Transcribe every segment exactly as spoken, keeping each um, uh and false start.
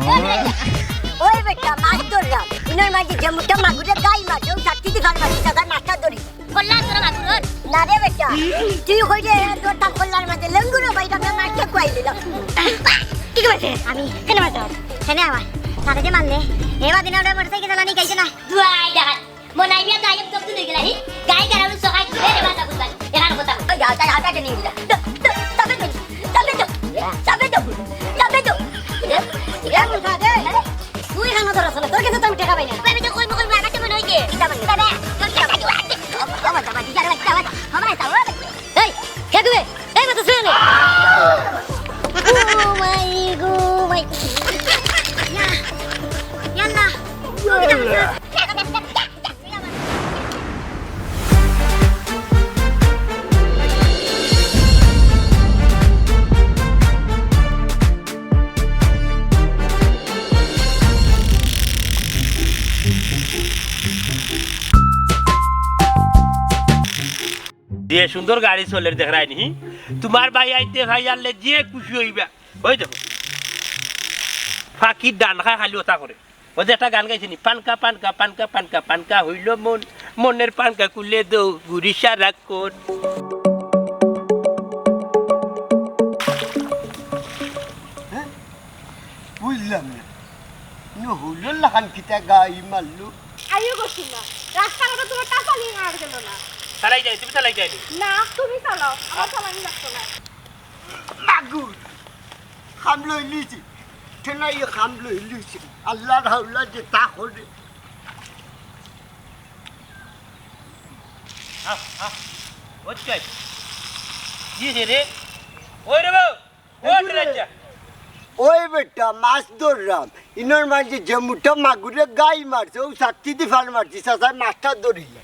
ওই বেটা, মাছ ধরলাম। ইনোর মাঝে যে মুটা মাগুরে গাই মারছে, ও শাস্তি দি ফাল মারছে, তার মাছটা ধরি। কল্লা তোর মাগুর ওর? না রে বেটা, তুই কইলে ধরতাম কল্লার মাঝে লেঙ্গুরও বাইরে আমরা মাছটা খুয়াই দিলাম। কি করেছে? আমি কেন মারতাম? কেন আবার? তাতে যে মারলে, এবার দিন আমরা মোটরসাইকেল চালানি গাইছে না। দুয়াই ডাকাত। মনাই মিয়া গায়েব জব্দ হয়ে গেল, হি? গায়ে গেলাম সকাল করে রে বাসা বুঝবান। এখানে কথা বল। ওই যাও, যাও, যাও, যাও, নিয়ে যাও। তো, তো, তবে তো, তবে তো, তবে তো, তবে তো। এ, এ, মুখা দে। তুই হানো ধরছ না, তোর কাছে তো আমি টাকা পাই না। আমি তো কই মুখে আমার তো মনে হইছে। কিতা বলি? বাবা, তোর টাকা দিও, আনতে। বাবা, বাবা, বাবা, বাবা, বাবা, বাবা, বাবা। এই, কে দিবে? এই, বাতা শুনে। ও মাই গো, মাই। ইয়া, ইয়াল্লা। যে সুন্দর গাড়ি চলের দেখরায় নি, তুমার ভাই আইতে ভাই আনলে যে খুশি হইবা। ওই দেখো, ফাঁকির ডান খায় খালি ওটা করে। ওই যে একটা গান গাইছে নি, "পানকা, পানকা, পানকা, পানকা, পানকা হইল মন, মনের পানকা কুলে দৌ, ঘুরি সারা কোন।" হ্যাঁ? বুঝলাম না। ইনো হইল লাখান কিতা গাই মারলো? আইও গো শুনো, রাস্তাঘাটে তোমার টাকা নিয়ে আর গেল না। চালাই যাই, তুমি চালাই যাইনি? না, তুমি চালাও, আমার চালানি লাগতো না। মাগুর। খাম লই লিছি। ঠেনাইয়ে খাম লই লিছি। আল্লাহর হাওলা যে তা করে। আহ, আহ। ওই কই? কি রে রে? ওই রে বাবু। ওই রে বাচ্চা। ওই বেটা, মাছ ধরলাম। ইনোর মাঝে যে মুটা মাগুরে গাই মারছে, ও শাস্তি দি ফাল মারছি, চাচায় মাছটা ধরিলে।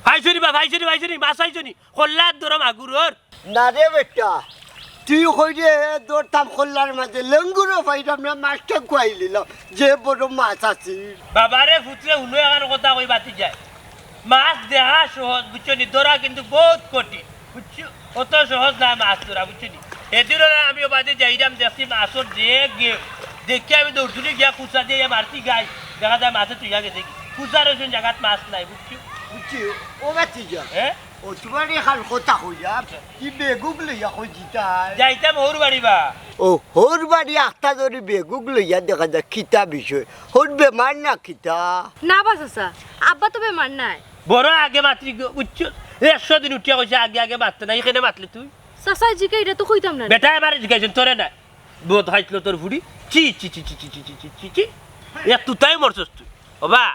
পাইছো নি বা, পাইছো নি, পাইছো নি, মাছ পাইছো নি? কল্লার ধরো মাগুরর। না রে বেটা, তুই কইরে ধরতাম কল্লার মাঝে, লেঙ্গুরও পাইতাম না, মাছটা খুয়াই নিলাম, যে বড় মাছ আছে। বাবারে পুত্রে, হুনো এখান কথা কই বাতি যায়। মাছ দেখা সহজ, বুঝছো নি? ধরা কিন্তু বহুত কঠিন, বুঝছো? অত সহজ না মাছ ধরা, বুঝছো নি? এদিনও না আমি ও বাদে যাইরাম, দেখছি মাছর যে গেম। দেখি আমি দৌড় দৌড়ি গিয়া কুচা দিয়া মারছি গাই, দেখা যায় মাছে তুইয়া গেছে। কুচার ওই জায়গাত মাছ নাই, বুঝছো? বুঝছি, ও বাতি যা। হ্যাঁ? ও তোমার এখান কথা কইয়া, কি বেগুক লইয়া কই জিতায়? যাইতাম হৌর বাড়ি বা। ও, হৌর বাড়ি আখতা ধরি বেগুক লইয়া দেখা যায় কিতা বিষয়? হৌর বেমার না কিতা? না বা চাচা, আব্বা তো বেমার নাই। বড় আগে মাতরি গো, বুঝছো? একশো দিন উঠিয়া কইছে আগে আগে মাততে না, এখানে মাতলে তুই? চাচা জিকে এটা তো কইতাম না। বেটা এবারে জিকাইছেন, তোরে না। বোধ হাইতলো তোর ফুড়ি। চি, চি, চি। এ তুতাই মরছস তুই। ওবা,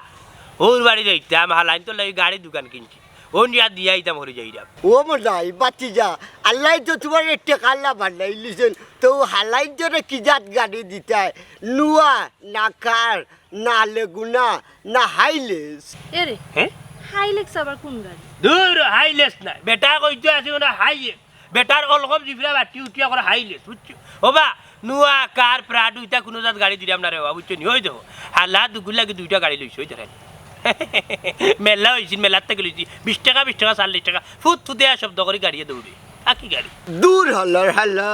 হৌর বাড়ি যাইতাম, হালাইন তো লাগি গাড়ি দোকান কিনছি। ও নিয়া দিয়া আইতাম হরি যাইরাম। ও মনাই, বাতি যা। আল্লাহ তো তোমার একটা কাল্লা বানাইলিছেন। তো হালাইন তোরে কি জাত গাড়ি দিতায়? নুয়া, না কার, না লেগুনা, না হাইলেস। এরে, হ্যাঁ? হাইলেক্স আবার কোন গাড়ি? দূর, হাইলেস না। বেটা কইতো আছে ওনা হাইয়েস। বেটার অলগম জিফরা বাটি উঠিয়া করে হাইলেস, বুঝছো? ওবা, নুয়া, কার, প্রাডো, ইতা কুনু জাত গাড়ি দিরাম না রে বাবা, বুঝছো নি? ওই দেখো, হালা দুগুর লাগি দুইটা গাড়ি লইছে, ওই দেখেন। মেলা হইছিল, মেলার থেকে লইছি। বিশ টাকা, বিশ টাকা, চল্লিশ টাকা। ফুত ফুতে শব্দ করে গাড়িয়ে দৌড়ে। আ, কি গাড়ি? দূর হালার হালা।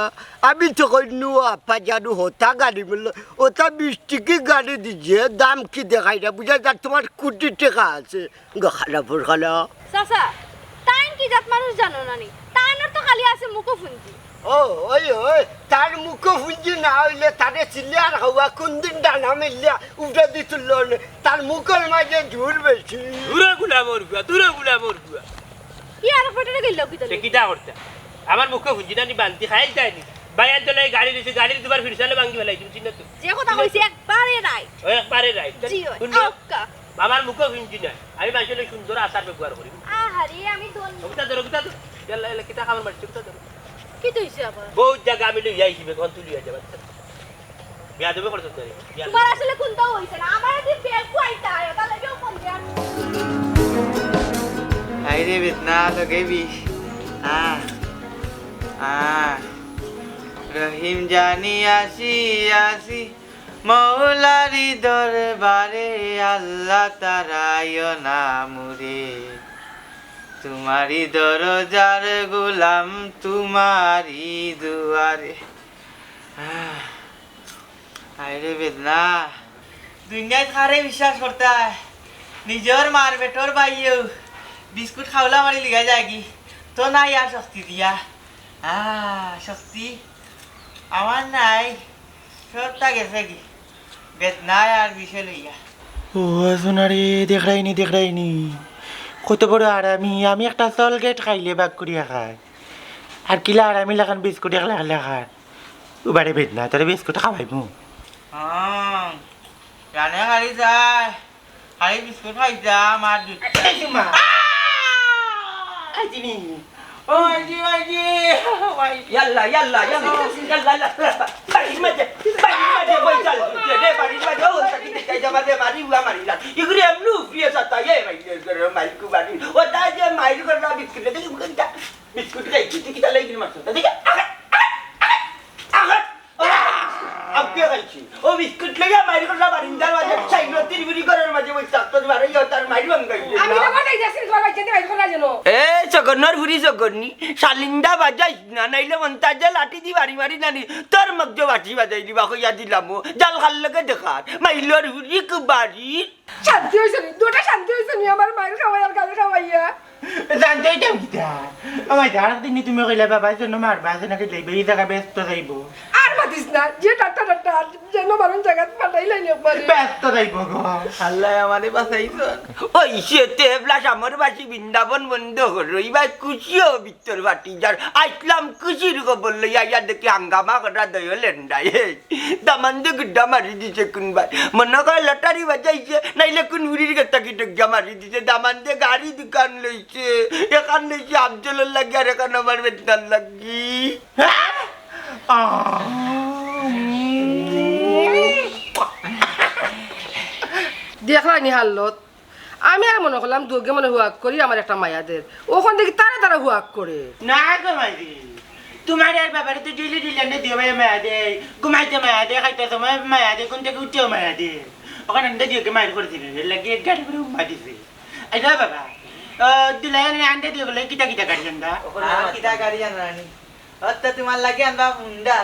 আমি তো কই নুয়া, পাজারু হতা গাড়ি বললো। ওটা বিশ টিকি গাড়ি দিছে, দাম কি দেখাই না? বুঝা যায় তোমার কোটি টাকা আছে। গা খালা ফুর খালা। চাচা, তাইন কি জাত মানুষ জানো না নি? তাইনর তো খালি আছে মুখো ফুঞ্জি। ও, ওই, ওই, তার মুখো ফুঞ্জি না হইলে তারে চিল্লে আর হওয়া কোন দিন ডানা মিললে উঠে দিতুল নে। তার মুখর মাঝে জোর বেশি। দূরে গুলা মরবুয়া, দূরে গুলা মরবুয়া। কি আর ফটো গেল কি সে তাহলে? কিতা করতে? আমার মুখো ফুঞ্জি না নি বালতি খাইল তাই নি। বাইয়ান তো লাই গাড়ি দিছে, গাড়ির দুবার ফিরসালে ভাঙ্গি ফেলাই দিম, চিন্তা তো। যে কথা কইছি একবারে রাইট। ওই একবারে রাইট। জি, ওই, শুনলো? আউক্কা। আমার মুখো ফিঞ্জি নাই। আমি মানষে লই সুন্দর আচার ব্যবহার করি। আহারে, আমি ধন্য। কিতা ধরো, কিতা ধরো। ইয়াল্লা, ইয়াল্লা, কিতা খাবার মারছো, কিতা ধরো। কি তো হইছে আবার? বহুত জায়গা আমি লই আইছি, বেগন তুই লইয়া যাবা। বিয়া দেবে করছো তুই? বিয়া তোমার আসলে কোনটাও হইছে না। আমার যদি বেগ খুয়াইতে হয়, তাহলে কেউ ফোন দেয়। হায় রে বেদনা, তো গেবি। আহ, আহ। রহিম জানি আসি, আসি। মৌলারি দরবারে আল্লাহ তারাইও না মুরে, তোমারি দরজার গোলাম তোমারি দুয়ারে। আহ। আরে বেদনা, দুনিয়াত কারে বিশ্বাস করতায়? নিজর মার পেটর ভাইয়েও বিস্কুট খাওলা মারি লিগা যায়গি, তো নাই আর শক্তি দিয়া। আহ, শক্তি আমার নাই, সবটা গেছেগি বেদনায় আর বিষে লইয়া। ও সোনারে, দেখরায়নি, দেখরায়নি, কত বড় হারামি। আমি একটা সলগেট খাইলে বাগ করিয়া খায়, আর কিলা হারামি লাখান বিস্কুট একলা একলা খায়। উবারে বেদনা, তোরে বিস্কুট খাওয়াইমু। হ্যাঁ, জানে খালি যায়, খালি বিস্কুট খাইতাম আর দুধ চা। এই যে মা। আহ! এই যে নি। ও, এই যে, এই যে। ইয়াল্লা, ইয়াল্লা, ইয়াল্লা, ইয়াল্লা, ইয়াল্লা। বাড়ির মাঝে, বাড়ির মাঝে বই চাল, রে, বাড়ির মাঝে, ও, তাকে দেখতে যাবা, রে, বাড়ি উয়া মারি না। ইগুরে এমনি উফিয়ে সাতা, এ, ভাই, এ, এ, মাইকু বাড়ি। ও, তাই যে মাইর করে না, বিস্কুট, দেখি, বিস্কুট খাইছি, তুই কিতা লাগি মারছ? দেখি, আগে, আগে, আগে। আহ! আগে খাইছি। ও বিস্কুট লইয়া মাইর করলা বারিন্দার মাঝে, সাইনতির বুড়ি ঘরর মাঝে বই থাকতো, বারে ইয়া তার মাইর ভাঙ্গাই দিল। আমি তো বাজাই যাচ্ছি, তোমার বাচ্চাতে বাইর করা যেন। এ, জগন্নর বুড়ি জগন্নি, শালিন্দা বাজাইস না, নাইলে মন্তাজে লাঠি দি বাড়ি মারি নানি, তোর মগজো বাটি বাজাই দিবা, কইয়া দিলাম ও, জাল খাল লগে দেখার, মাইলর বুড়ি কুবারি। শান্তি হইছে নি, দুটা শান্তি হইছে নি, আমার মাইর খাওয়াই আর গাল খাওয়াইয়া। জানতে হইতাম কিতা? আমার যার দিন তুমি কইলে বাবা যেন মারবা, যেন কি যাইবে, এই জায়গা ব্যস্ত যাইবো। আর মাতিস না, যে টাট্টা টাট্টা, যেন মারুন জায়গা পাঠাইলাই নি একবারে। ব্যস্ত যাইবো গো। আল্লাহ আমারে বাঁচাইছন। ওই সে তো এবলা সামর বাসি বৃন্দাবন বন্ধ করো, এই ভাই খুশি হবি। তোর বাটি যার আইসলাম খুশির খবর লইয়া, আইয়া দেখি হাঙ্গামা করা দয় লেন্ডায়। দামান্দে গুড্ডা মারি দিছে কোন ভাই। মনে করে লটারি বাজাইছে, নাইলে কোন উড়ির গেতা কি ডগিয়া মারি দিছে। দামান্দে গাড়ি দুকান লইছে, এখান লইছে আফজলর লাগি আর এখান আমার বেদনার লাগি। হ্যাঁ? আহ! দেখলায় নি হালত? আমি আর মনে করলাম দুগে মনে হুয়াক করি আমার একটা মায়া দের। ওখান দেখি তারা তারা হুয়াক করে। না গো মাইরি, তোমার আর বাবারে তো ডেইলি ডেইলি আন্ডা দিও ভাই মায়া দেয়, ঘুমাইতে মায়া দেয়, খাইতে সময় মায়া দেয়, কোন থেকে উঠতেও মায়া দেয়। ওখানে আন্ডা দিওকে মায়ের করে দিলে, এর লাগি এক গাড়ি করে উম্মা দিছে। আচ্ছা বাবা, আহ, দুলাই আন্ডা দিও বলে কিতা কিতা গাড়ি আন্ডা? ওখানে আর আমার কিতা গাড়ি আনরানি? অত তোমার লাগি আনবা হুন্ডা,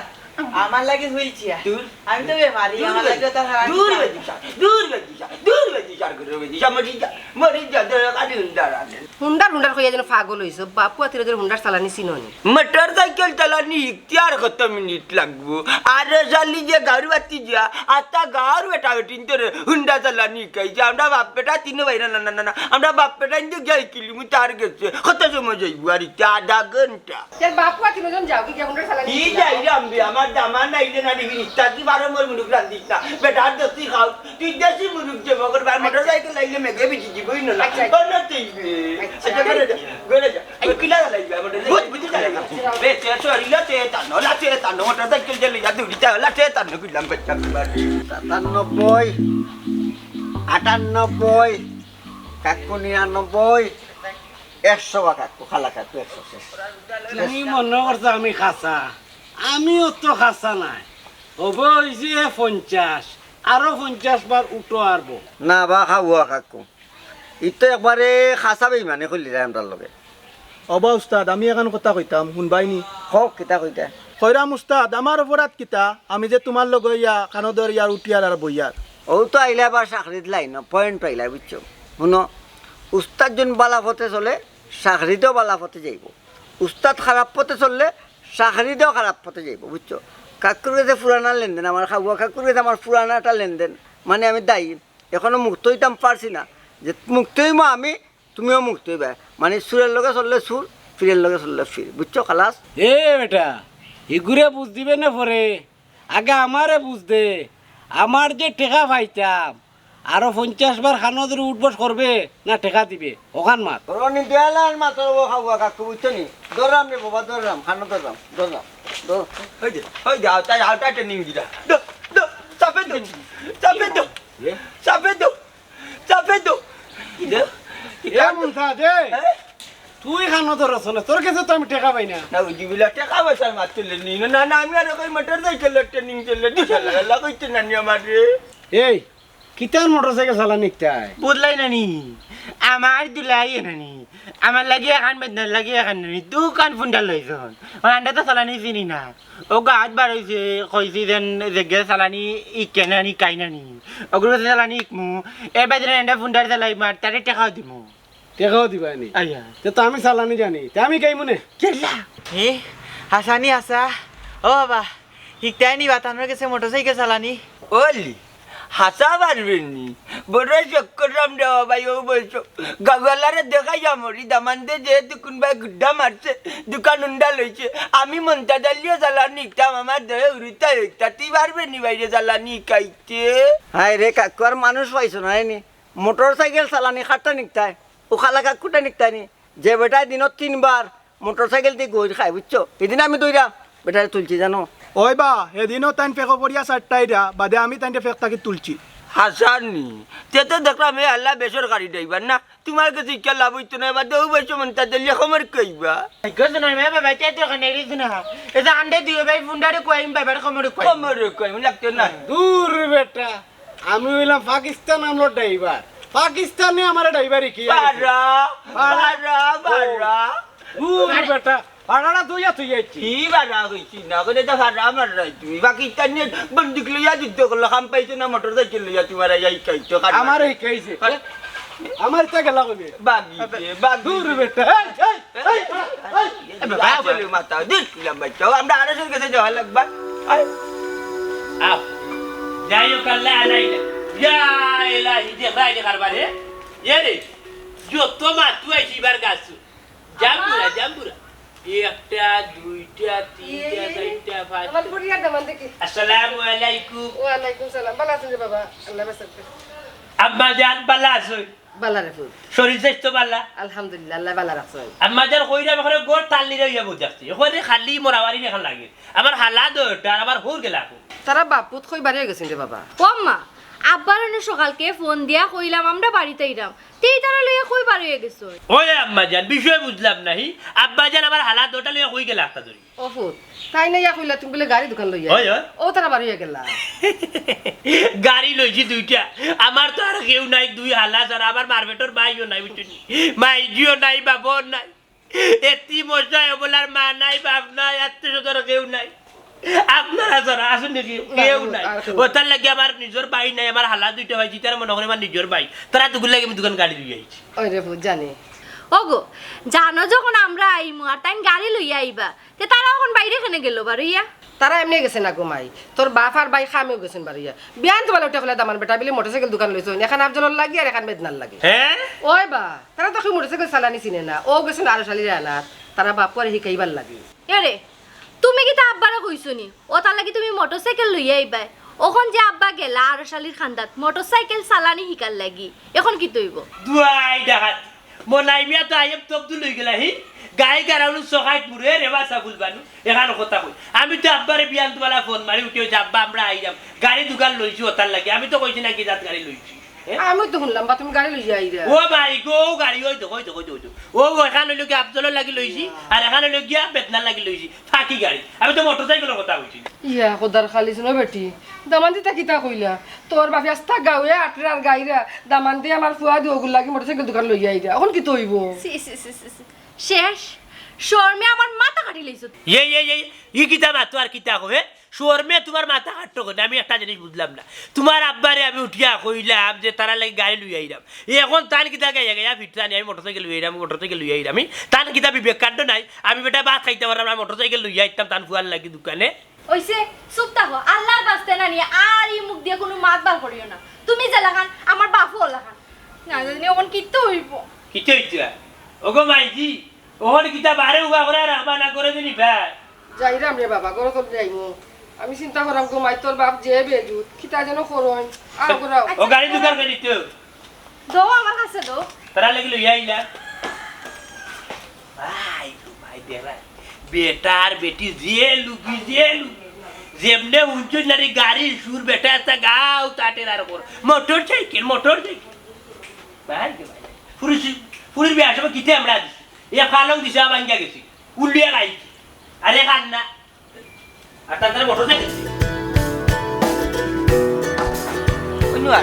আমার লাগি হুইল চেয়ার। দূর। আমি তো বেমারি, দূর আমার লাগি তো হারানি দূর চাই। বেদিশা, দূর বেদিশা, দূর বেদিশা, করে বেদিশা, মরি যা, মরি যা, দূর খালি হুন্ডা রাখে। হুন্ডার হুন্ডার কইয়া যেন পাগল হইছো, বাপু আতির ওদের হুন্ডার চালানি চিনো নি? মোটর সাইকেল চালানি হিকতে আর কত মিনিট লাগবো? আরে শালি যে গাড়ু বাতি যা, আতা গাড়ু বেটা বেটিন তোরে হুন্ডা চালানি হিকাইছে। আমরা বাপ বেটা তিনো ভাই না, না, না, না, না। আমরা বাপ বেটা কিন্তু গিয়া হিকিলিমু তার গেছে। কত সময় যাইবো আর ইতা আধা ঘন্টা। তোর বাপ মা তিনজন যাও, কি কেমন করে চালানি কি শিখিলা? যাই রে আম্বি, আমার দামান নাইলে না দেখি, ইত্যাদি বারো মোর মুরুখ রান্ধিস না। বেটার দোস্তি খাও, তুই দেশি মুরুখ যে মগর বার মোটর সাইকেল লাইলে মেঘে বিজি যাইবই না। আচ্ছা, আচ্ছা। বানাতেই বে। আচ্ছা। আচ্ছা, ঘরে যা, ঘরে যা। ওই কিলা লাইবে, মোটর সাইকেল বুঝ, বুঝ, কিলা লাইবে। বে, তে চড়িলা, তে টানো, লা, তে টানো, মোটর সাইকেল যে লইয়া দৌড়িতে হলা, তে টানো, কইলাম বেটা। সাতানব্বই, আটানব্বই, কাকু নিরানব্বই, একশো বা কাকু, খালা কাকু, একশো শেষ। তুমি মনে করছো আমি খাসা? আমিও তো খাসা নাই। হবো ওই যে পঞ্চাশ, আরো পঞ্চাশ বার উঠো আরবো। না বা খাওয়া কাকু, ই তো একবারে খাসা বেইমানি করলি রে আমরার লগে। ওবা উস্তাদ, আমি এখান কথা কইতাম, হুনবায়নি? কও, কিতা কইতা? কইরাম উস্তাদ, আমার অপরাধ কিতা? আমি যে তোমার লগে ইয়া কানো ধরিয়ার উঠিয়ার আর বইয়ার। ও তো আইলা আবার চাকরির লাইন, পয়েন্ট পাইলা, বুঝছো? হুনো, উস্তাদ যখন বালা পথে চলে, চাকরিতেও বালা পথে যাইবো। উস্তাদ খারাপ পথে চললে চাকরিতেও খারাপ পথে যাইবো, বুঝছো? কাকুর গেছে পুরানা লেনদেন, আমার খাওয়া কাকুর গেছে আমার পুরানা একটা লেনদেন, মানে আমি দায়ী। এখনো মুক্ত হইতাম পারছি না, যে মুক্ত হইমু আমি, তুমিও মুক্ত হইবা। মানে চুরের লগে চললে চুর, পীরের লগে চললে পীর, বুঝছো? খালাস। এ বেটা, ইগুরে বুঝ দিবে না পরে, আগে আমারে বুঝ দে। আমার যে টেকা পাইতাম, আরো পঞ্চাশ বার কানো ধরি উঠবস করবে না টেকা দিবে, অখান মাত। রনি দেয়ালান মাত্র ও খাওয়া কাকু, বুঝছো নি? ধরলাম রে বাবা, ধরলাম, কানো ধরলাম, ধরলাম, ধর। ওই যে, ওই যে, আওতায়, আওতায় ট্রেনিং দিলা। দো, দো, চাপে দো, চাপে দো, এ? চাপে দো, চাপে দো। কি দে? এ মুন্তাজ, এ, হ্যাঁ? তুই কানো ধরছ না, তোর গেছে তো আমি টেকা পাই না। না, ওই যে বিলা টেকা পয়সার মাত তুলে নি। না, না, আমি আর ওই মোটর সাইকেলের ট্রেনিং চলে, দুশো লাগা কইতে নানি আমারে। এই, কিতার মোটরসাইকেল চালানি হিকতায়? বুঝলায় না নি? আমার দুলাভাই নানি, আমার লাগি এখান বেদনার লাগি এখান নানি, দুইখান ফুন্ডা লইছইন। অউ আমরা তো চালানি চিনি না। অউ গাঁওত বার অইছে, কইছি যেন যেগিয়ে চালানি হিকে নানি, হিকাই নানি। অগুরে চালানি হিকমু, এর বাদে আমরা ফুন্ডার চালাই মার, তারে টেকাও দিমু। টেকাও দিবায় নি? আইয়া। তে তো আমি চালানি জানি, তে আমি হিকাইমু নে। কেলা? হে, হাছা নি হাছা? ও বাবা, হিকতায় নি বা তানর গেছে মোটরসাইকেল চালানি? ওলি, হাছা পারবে নি? বড় চক্কর রাম দেওয়া ভাই, অউ বয়স। গাওয়ালারে দেখাইয়া মরি, দামান্দে যে দুকুন ভাই গুড্ডা মারছে, দুইখান হুন্ডা লইছে। আমি মন্তাজ আলিও চালানি হিকতাম, আমার দয়ে উড়িতা হিকতা। তুই পারবে নি বাইরে চালানি হিকাইতে? হায় রে কাকু, আর মানুষ পাইছো না নি? মোটরসাইকেল চালানি কাটতা হিকতায়, অউ কালা কাকুটা হিকতায় নি, যে বেটায় দিনো তিনবার মোটরসাইকেল দি গইর খায়, বুঝছো? হিদিন আমি ধইরা বেটারে তুলছি, জানো? ওই বা, হিদিনও তাইন ফেকো পড়িয়া চাইরটা আইরা, বাদে আমি তাইনরে ফেক থাকি তুলছি। হাছা নি? তে তো দেখলাম, এ আল্লাহ বেসরকারি ড্রাইভার না, তুমার গেছে হিকিয়া লাভ অইতো নায়, বাদে অউ বয়স মন্তাজ আলিয়া কমর কইবা। গেছে না, মে বাবা, তে তো এখানে রিজ না। এ যে আন্ডে দুই ভাই ফুন্ডারে কইম, বাবার কমরে কইম। কমরে কইম, লাগতো না। দূর বেটা। আমি অইলাম পাকিস্তান আমলর ড্রাইভার। পাকিস্তানে আমারে ড্রাইভারি হিকাইয়া গেছে। বারা, বারা, বারা। দূর বেটা, বারাটা তুইয়া তুই আইছি। কি বারা কইছি না, কইলে তো বারা মাররায় তুমি। পাকিস্তানে বন্দুক লইয়া যুদ্ধ করলো, কাম পাইছো না, মোটরসাইকেল লইয়া তুমার আইয়া হিকাইতো। আমারে হিকাইছে। আমার তো গেলা কইবে। বাগিছে, বাগিছে। দূর বেটা, এই, এই, এই, এই। এ বাবা, বাবা। আসলে মাথা, দিন খুলাম বাচ্চা। ও, আমরা আরশের গেছে যাওয়া লাগবা। আয়। আও। যাই হোক, আল্লাহ আনাইলা। ইয়া এলাহি, দেখরায় নি কারবারে? এ রে, যত মাতু আইছি এবার গাছ। জাম্বুরা, জাম্বুরা। একটা, দুইটা, তিনটা, এ, চাইরটা, পাঁচটা। আমার পরিবার দামান দেখি। আসসালামু আলাইকুম। ওয়ালাইকুম সালাম। ভালা আছইন রে বাবা? আল্লাহ বাঁচাইছে। আম্মা জান, ভালা আছইন? ভালা রে পুত। শরীর স্বাস্থ্য ভালা? আলহামদুলিল্লাহ, আল্লাহ ভালা রাখছইন। আম্মা জান, কইরাম অখন ঘর তাল্লি রইয়া বই থাকছি। অখন খালি মরাবাড়ি এখান লাগে। আমার হালা দুইটা আর আমার হউর গেলা কই? তারা বাপ পুত কই বারইয়া গেছইন রে বাবা। ও আম্মা, আব্বার অনে সকালকে ফোন দিয়া কইলাম আমরা বাড়িত আইরাম। তেই তারা লইয়া কই বারইয়া গেছইন? ওই আম্মা জান, বিষয় বুঝলাম না হি। আব্বা জান আমার হালা দুইটা লইয়া কই গেলা একটা ধরি? ও পুত, তাইন আইয়া কইলা তুমি বুলে গাড়ি দুইখান লইয়া। ওই, ওই। ও তারা বারইয়া গেলা। গাড়ি লইছি দুইটা। আমার তো আর কেউ নাই, দুই হালা ছাড়া। আমার মার পেটর ভাইও নাই, বুঝছো নি? মাইজিও নাই, বাবাও নাই। এতিম অসহায় অবলার মা নাই, বাপ নাই, আত্মীয় স্বজন কেউ নাই। আপনারা ছাড়া আছইন নি কেউ? না, কেউ আর নাই। কেউ নাই। অতার লাগি আমার নিজর ভাই নাই, আমার হালা দুইটা ভাই, তারা মনে করে আমার নিজর ভাই। তারা দুগুর লাগি আমি দুইখান গাড়ি লইয়া আইছি। ওই রে পুত জানে। ওগো, জানো যখন আমরা আইমু আর তাইন গাড়ি লইয়া আইবা, তে তারা অখন বাইরে কেনে গেল বারইয়া? তারা এমনে গেছে না গো মাই, তোর বাপ আর ভাই কামেও গেছইন বারইয়া। বিয়ান তো বালা উঠে কইলা দামান বেটা বিলে মোটরসাইকেল দুইখান লইছইন, এখান আফজলর লাগি আর এখান বেদনার লাগি। হ্যাঁ? ওই বা, তারা তো কেউ মোটরসাইকেল চালানি চিনে না, অউ গেছইন আরশ আলীরে আনাত, তারা বাপ পুয়ারে হিকাইবার লাগি। এরে, তুমি কিতা আব্বারে কইছো নি? অতার লাগি তুমি মোটরসাইকেল লইয়া আইবায়। অখন যে আব্বা গেলা আরশ আলীর কান্দাত মোটরসাইকেল চালানি হিকার লাগি, অখন কিতা অইবো? দুয়াই ডাকাত। মনাই মিয়া তো আইএম তবদুল অইগেলা হি। গাই গারাউলু সকাইত মুরে রেবা সাফুল বানু। এখান কথা কই। আমি তো আব্বারে বিয়ান তো বালা ফোন মারি উঠি কইছি, "আব্বা, আমরা আইরাম। গাড়ি দুইখান লইছি অতার লাগি।" আমি তো কইছি না কি জাত গাড়ি লইছি। হ্যাঁ? আমি তো হুনলাম বা তুমি গাড়ি লইয়া আইরা। ও ভাই গো, গাড়ি ওই দেখো, ওই দেখো, ওই দেখো, ওই দেখো। ও, ও, এখান অইলো গিয়া আফজলর লাগি লইছি, আর এখান অইলো গিয়া বেদনার লাগি লইছি। ফাঁকি গাড়ি। আমি তো মোটরসাইকেলর কথা কইছি। ইয়া, খোদার খালি শুনো বেটি। দামান্দি তা কিতা কইলা? তোর বাপে আস্তা গাউয়ে আটরা আর গাইরা। দামান্দি আমার ফুয়া দি অগুর লাগি মোটরসাইকেল দুইখান লইয়া আইরা। অখন কিতা অইবো? ছি, ছি, ছি, ছি, ছি। শেষ। শরমে আমার মাথা কাটি লাইছো। এই, এই, এই, ই কিতা মাতো আর কিতা কও, হে? শরমে তুমার মাথা কাটতো কেনে? আমি একটা জিনিস বুঝলাম না। তুমার আব্বারে আমি উঠিয়া কইলাম যে তারার লাগি গাড়ি লইয়া আইরাম। অখন তান কিতা গাইয়া গাইয়া ফিরতা নি, আমি মোটরসাইকেল লইয়া আইরাম, মোটরসাইকেল লইয়া আইরাম। ই তান কিতা বিবেক কাণ্ড নাই? আমি বেটা ভাত খাইতাম পারলাম না, মোটরসাইকেল লইয়া আইতাম তান ফুয়ার লাগি দুকানে। অইছে, চুপ থাকো। আল্লার বাস্তে নানি, আর ই মুখ দিয়া কুনু মাত বার করিও না। তুমি যেলাখান, আমার বাপও অলাখান। না জানি অখন কিতা অইবো। কিতা অইছে? ওগো মাইজি, অখন কিতা বারে উবা করে রাখবা না করে দিনি ভাই? যাইরাম রে বাবা, ঘরো তো যাইমু। আমি চিন্তা করাম গো মাই, তোর বাপ যে বেজুত, কিতা যেন করইন। আও ঘুরাও। ও গাড়ি দুকান করে দিতে। দো আমার কাছে দো। তারা লাগি লইয়া আইলা। ভাই গো ভাই, বেটা। বেটা আর বেটি যে লুকি, যে লুকি। যেমনে হুনছইন নানি গাড়ির সুর, বেটা একটা গাও তাটের আর কর। Motorcycle, motorcycle. ভাই গো ভাই। ফুরির, ফুরির বিয়ার সময় কিতা আমরা দিছি? এ পালং দিছে, ভাঙ্গিয়া গেছে। উল্লিয়া খাইছে। আরে কান্না। আর তার তারা মোটরসাইকেল। ওই ও ভাই,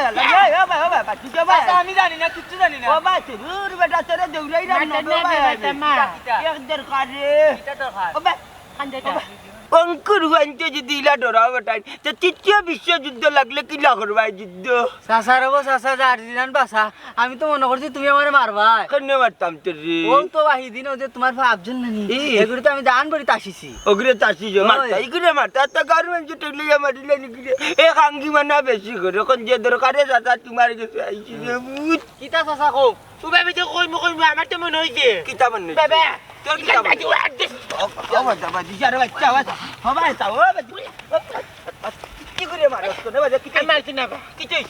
আল্লাহ, এই, ও ভাই, ও ভাই, ও ভাই, বাচ্চা, ও ভাই। আচ্ছা, আমি জানি না, কিচ্ছু জানি না। ও ভাই, তোর বেটা তোরে দৌড়াই না, মারতে না, না, ভাই। বেটা, মা। কিতা? এক দরকার রে। কিতা দরকার? ও ভাই, খান দে ও যা। ভাই। অঙ্কুর হুয়াইনতে যদি ইলা ডরাও বেটাইন, তে তৃতীয় বিশ্বযুদ্ধ লাগলে কিলা করবায় যুদ্ধ? চাচা রে গো, চাচা, যা, আর দিলান বাসা। আমি তো মনো করছি তুমি আমারে মারবায়। কেনে মারতাম তোরে? ও তো বাহি দিন ও যে তোমার বাপ আফজল নানি। ই। এগুলো তো আমি দান করি তাসিছি। ওগুলো তাসি যে ওই। মারতা, ইগুলো মারতা, তা গারু মানছে টেকলে ইয়া মারিলে নিকিলে। এ কাঙ্গি মানা বেশি করে, এখন যে দরকারে চাচা তোমার গেছে আইছি রে, বুঝ। কিতা চাচা কও? ও বাবা, যে কইমু, কইমু, আমার তো মনে হইছে। কিতা মনে হইছে? বাবা। তোর কিতা মনে হইছে? ও, ও, বাবা, বাবা, দিশা রে বাচ্চা, বাবা। ও, বাবা, ও, বাবা। কি করে মারছ? কোনে বাজে? কি আমি মারছি না বা। কি চাইছ?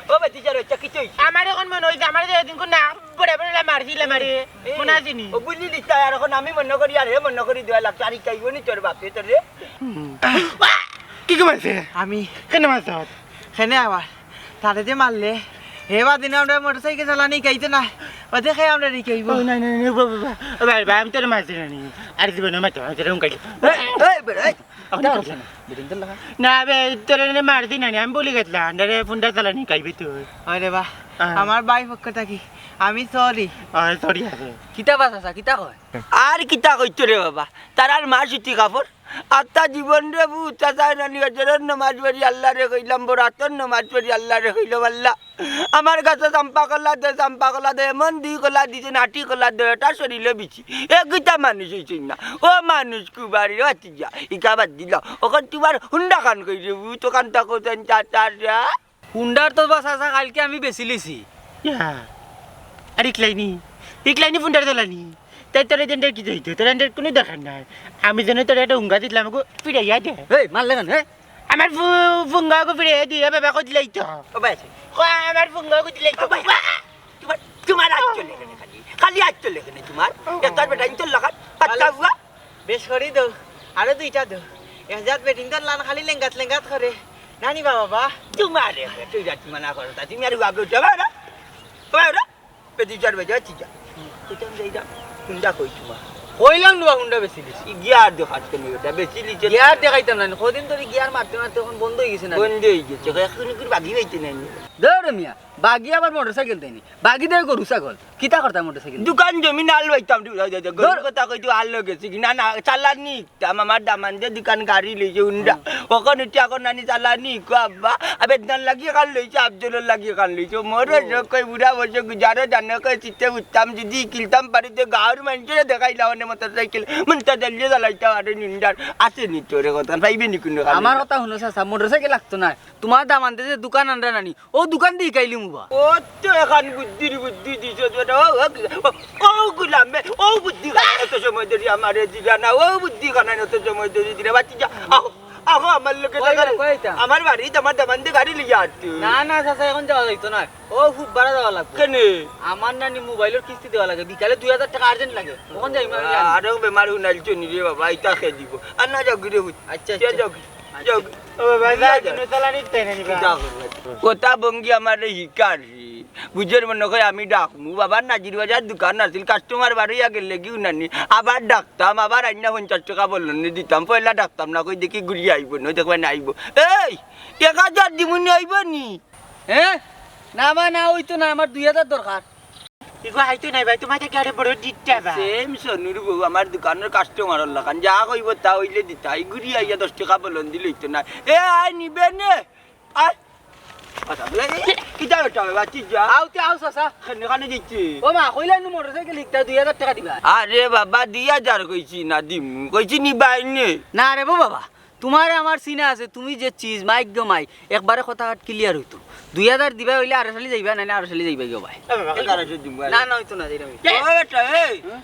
ও, বাবা, দিশা রে বাচ্চা, কি চাইছ? আমার এখন মনে হইছে, আমার যে এদিন কোন না, বড় বড় লা মারছি, লা মারি। এই, মনে আছে নি? ও, বুঝলি নি, তাই আর এখন আমি মনে করি, আর হে মনে করি দেওয়া লাগতো, আর ইকাইবো নি তোর বাপে তোরে? কি কমাইছে? আমি। কেনে মারছ? কেনে আবার? তারে যে মারলে, হে বাদিনে আমরা মোটরসাইকেল চালানি শিখাইতে না। ও দেখে আমরা শিখাইবো। ও, না, না, না, বাবা, বাবা। ও ভাই, ভাই, আমি তোরে মারছি না নি। আর জীবনে মারতে, মারতে, এরকম কাজ। এই, এই, বেটা, এই। এখন কি করছ না? বেটিন তো লাগা। না, বে, তোরে না মারছি না নি, আমি বলি গেছিলাম, আন্ডারে ফোনটা চালানি শিখাইবি তুই। আরে বাহ, হ্যাঁ। আমার ভাই পক্ষ থাকি, আমি sorry। আহ, sorry আছে। কিতা বাস আছে, কিতা কয়? আর কিতা কইতো রে বাবা, তারার মা সুতি কাপড়। আত্মা জীবন রে বু, চাচা নানি হজরর নমাজ পড়ি আল্লাহরে কইলাম, বরাতর নমাজ পড়ি আল্লাহরে কইলাম, আল্লাহ, আমার কাছে চাম্পা কলা দে, চাম্পা কলা দে, এমন দুই কলা দিছে, নাটি কলা দে, এটা শরীরে বিছি। এ কিতা মানুষ হইছে না? ও মানুষ কুবারি, ও আচ্ছা, ইকা বাদ দিল। ওখান তোমার হুন্ডা খান কই রে বু, তো খান তা কোথায় চাচা রে? হুন্ডার তো বাস আছে, কালকে আমি বেচিলিছি। ইয়া। আর ইকলাইনি? ইকলাইনি হুন্ডার চালানি? তাই তোর এজেন্টের কি যাইতো? তোর এজেন্টের কোনো দরকার নাই। আমি যেন তোর একটা হুঙ্গা দিলাম, ওগো ফিরাইয়া দে। এই, মারলে কেন, হে? আমার ফু-, ফুঙ্গা ওগো ফিরাইয়া দে, এ বাবা, কই দিলাই তো? ও ভাই আছে। কই আমার ফুঙ্গা ওগো দিলাই তো? ও ভাই। তোমার, তোমার আজ চলে গেলে খালি। খালি আজ চলে গেলে তোমার। ও। একটা বেটা ইন্তর লাগাত, পাত্তা হুয়া। বেশ করি দো, আরো দুইটা দো। এক জাত বেটিন তো লান খালি লেঙ্গাত লেঙ্গাত করে। নানি বাবা বা। তোমারে তুই রাত মানা করো, তা তুমি আর উহাকে উঠে পারো না? পারো না? বেটি চার বাজে আছি যা। কোথায় যাই যা? হুন্ডা কই তোমার? কইলাম না হুন্ডা বেচিলিছি। ই গিয়ার দেখাত কেন বেটা? বেচিলিছে। গিয়ার দেখাইতাম না, কদিন ধরে গিয়ার মারতে মারতে এখন বন্ধ হয়ে গেছে না। বন্ধ হয়ে গেছে, এখন কি বাগি হইতে নাই? ধর মিয়া, বাগি আবার মোটরসাইকেল দেয়নি। বাগি দেয় গরু ছাগল। কিতা করতাম মোটরসাইকেল? দোকান জমি নাল বাইতাম, দূর হয়ে যায়, গরুর ধর। কথা কইতো আর লগে গেছি কি? না, না, চালানি ইকতাম, আমার দামান্দে দোকান গাড়ি লইছে হুন্ডা। হুম। ওখান উঠে এখন নানি চালানি ইকো আব্বা। আবে দান লাগিয়ে কান লইছে, আফজলর লাগিয়ে কান লইছে। মোরে ও। যে কই বুড়া বসে গুজারে জানে কই চিতে উঠতাম, যদি কিলতাম পারি তো গাঁওর মানুষরে দেখাইলা অনে মোটরসাইকেল। মন তো জ্বালিয়ে জ্বালাইতাম আর হুন্ডার। আছে নি তোরে কথা, পাইবে নি কোনো কামে? আমার কথা হুনো চাচা, মোটরসাইকেল লাগতো না। তোমার দামান্দে যে দোকান আনরা নানি, ও দোকান দিয়ে কাইলি মুবা। ও তো এখন বুদ্ধির বুদ্ধি দিছো তো, ও, ও, ও, ও গুলামে, ও বুদ্ধি খানা অত সময় ধরি আমারে দিলা না, ও বুদ্ধি খানা অত সময় ধরি দিলা, বাচ্চা যা, আহো, আহো আমার লগে কই দেখা। কই এটা? আমার বাড়িত, আমার দামান্দে গাড়ি লইয়া আটকে। না, না, চাচা, এখন যাওয়া যাইতো না। ও খুব বাড়া যাওয়া লাগবে। কেনে? আমার নানি মোবাইলের কিস্তি দেওয়া লাগে, বিকালে দুই হাজার টাকা urgent লাগে। ওখান যাই, আমি জানি। আরো বেমার হুনাইছো নি রে বাবা, ইতা খে দিব। আর না যাও গিরে হুত। আচ্ছা, আচ্ছা। যাও। যাও। ও বাবা, যা, যা। কোনো চালানি তাই না নি বা? কিতা করবে? কথা ভঙ্গি আমারে হিকার রে। বুঝের মনে কয় আমি ডাকমু। বাবার নাজির বাজার দোকান আছিল, customer বারইয়া গেলে কি উনানি। আবার ডাকতাম, আবার আইনা পঞ্চাশ টাকা বললেন নি দিতাম। পয়লা ডাকতাম না, কই দেখি ঘুরিয়া আইবো, নয় দেখবে না আইবো। এই, এক হাজার দিমুনি আইবো নি? হ্যাঁ? না বা না, ওই তো না, আমার দুই হাজার দরকার। ইগো আইতো নাই ভাই, তোমার থেকে আরে বড় ডিটটা বা। Same সনুর বউ, আমার দোকানের customer লাখান, যা কইব তা অইলে দিতা। এই ঘুরি আইয়া দশ টাকা বলন দিলে অইতো না। এ আয় নিবে নে। আয়। আচ্ছা, বলে, এ, কিতা বেটা বাবা, তুই যা। আও, তে আও, চাচা। খানে, খানে দিচ্ছি। ও মা, কইলা নু মোটরসাইকেল হিকতা দুই হাজার টাকা দিবা। আরে বাবা, দুই হাজার কইছি না দিমু, কইছি নিবাই নে। না রে বো বাবা, তোমারে আমার চিনা আছে, তুমি যে চিজ, মাইক গো মাই, একবারে কথা কাট clear অইতো। দুই হাজার দিবা অইলে আরো সালি যাইবা, নাইলে আরো সালি যাইবা গো ভাই। এ বাবা, এগারোশো দিমু, না, না, অইতো না, যাইরাম। ও বেটা, এই। হ্যাঁ?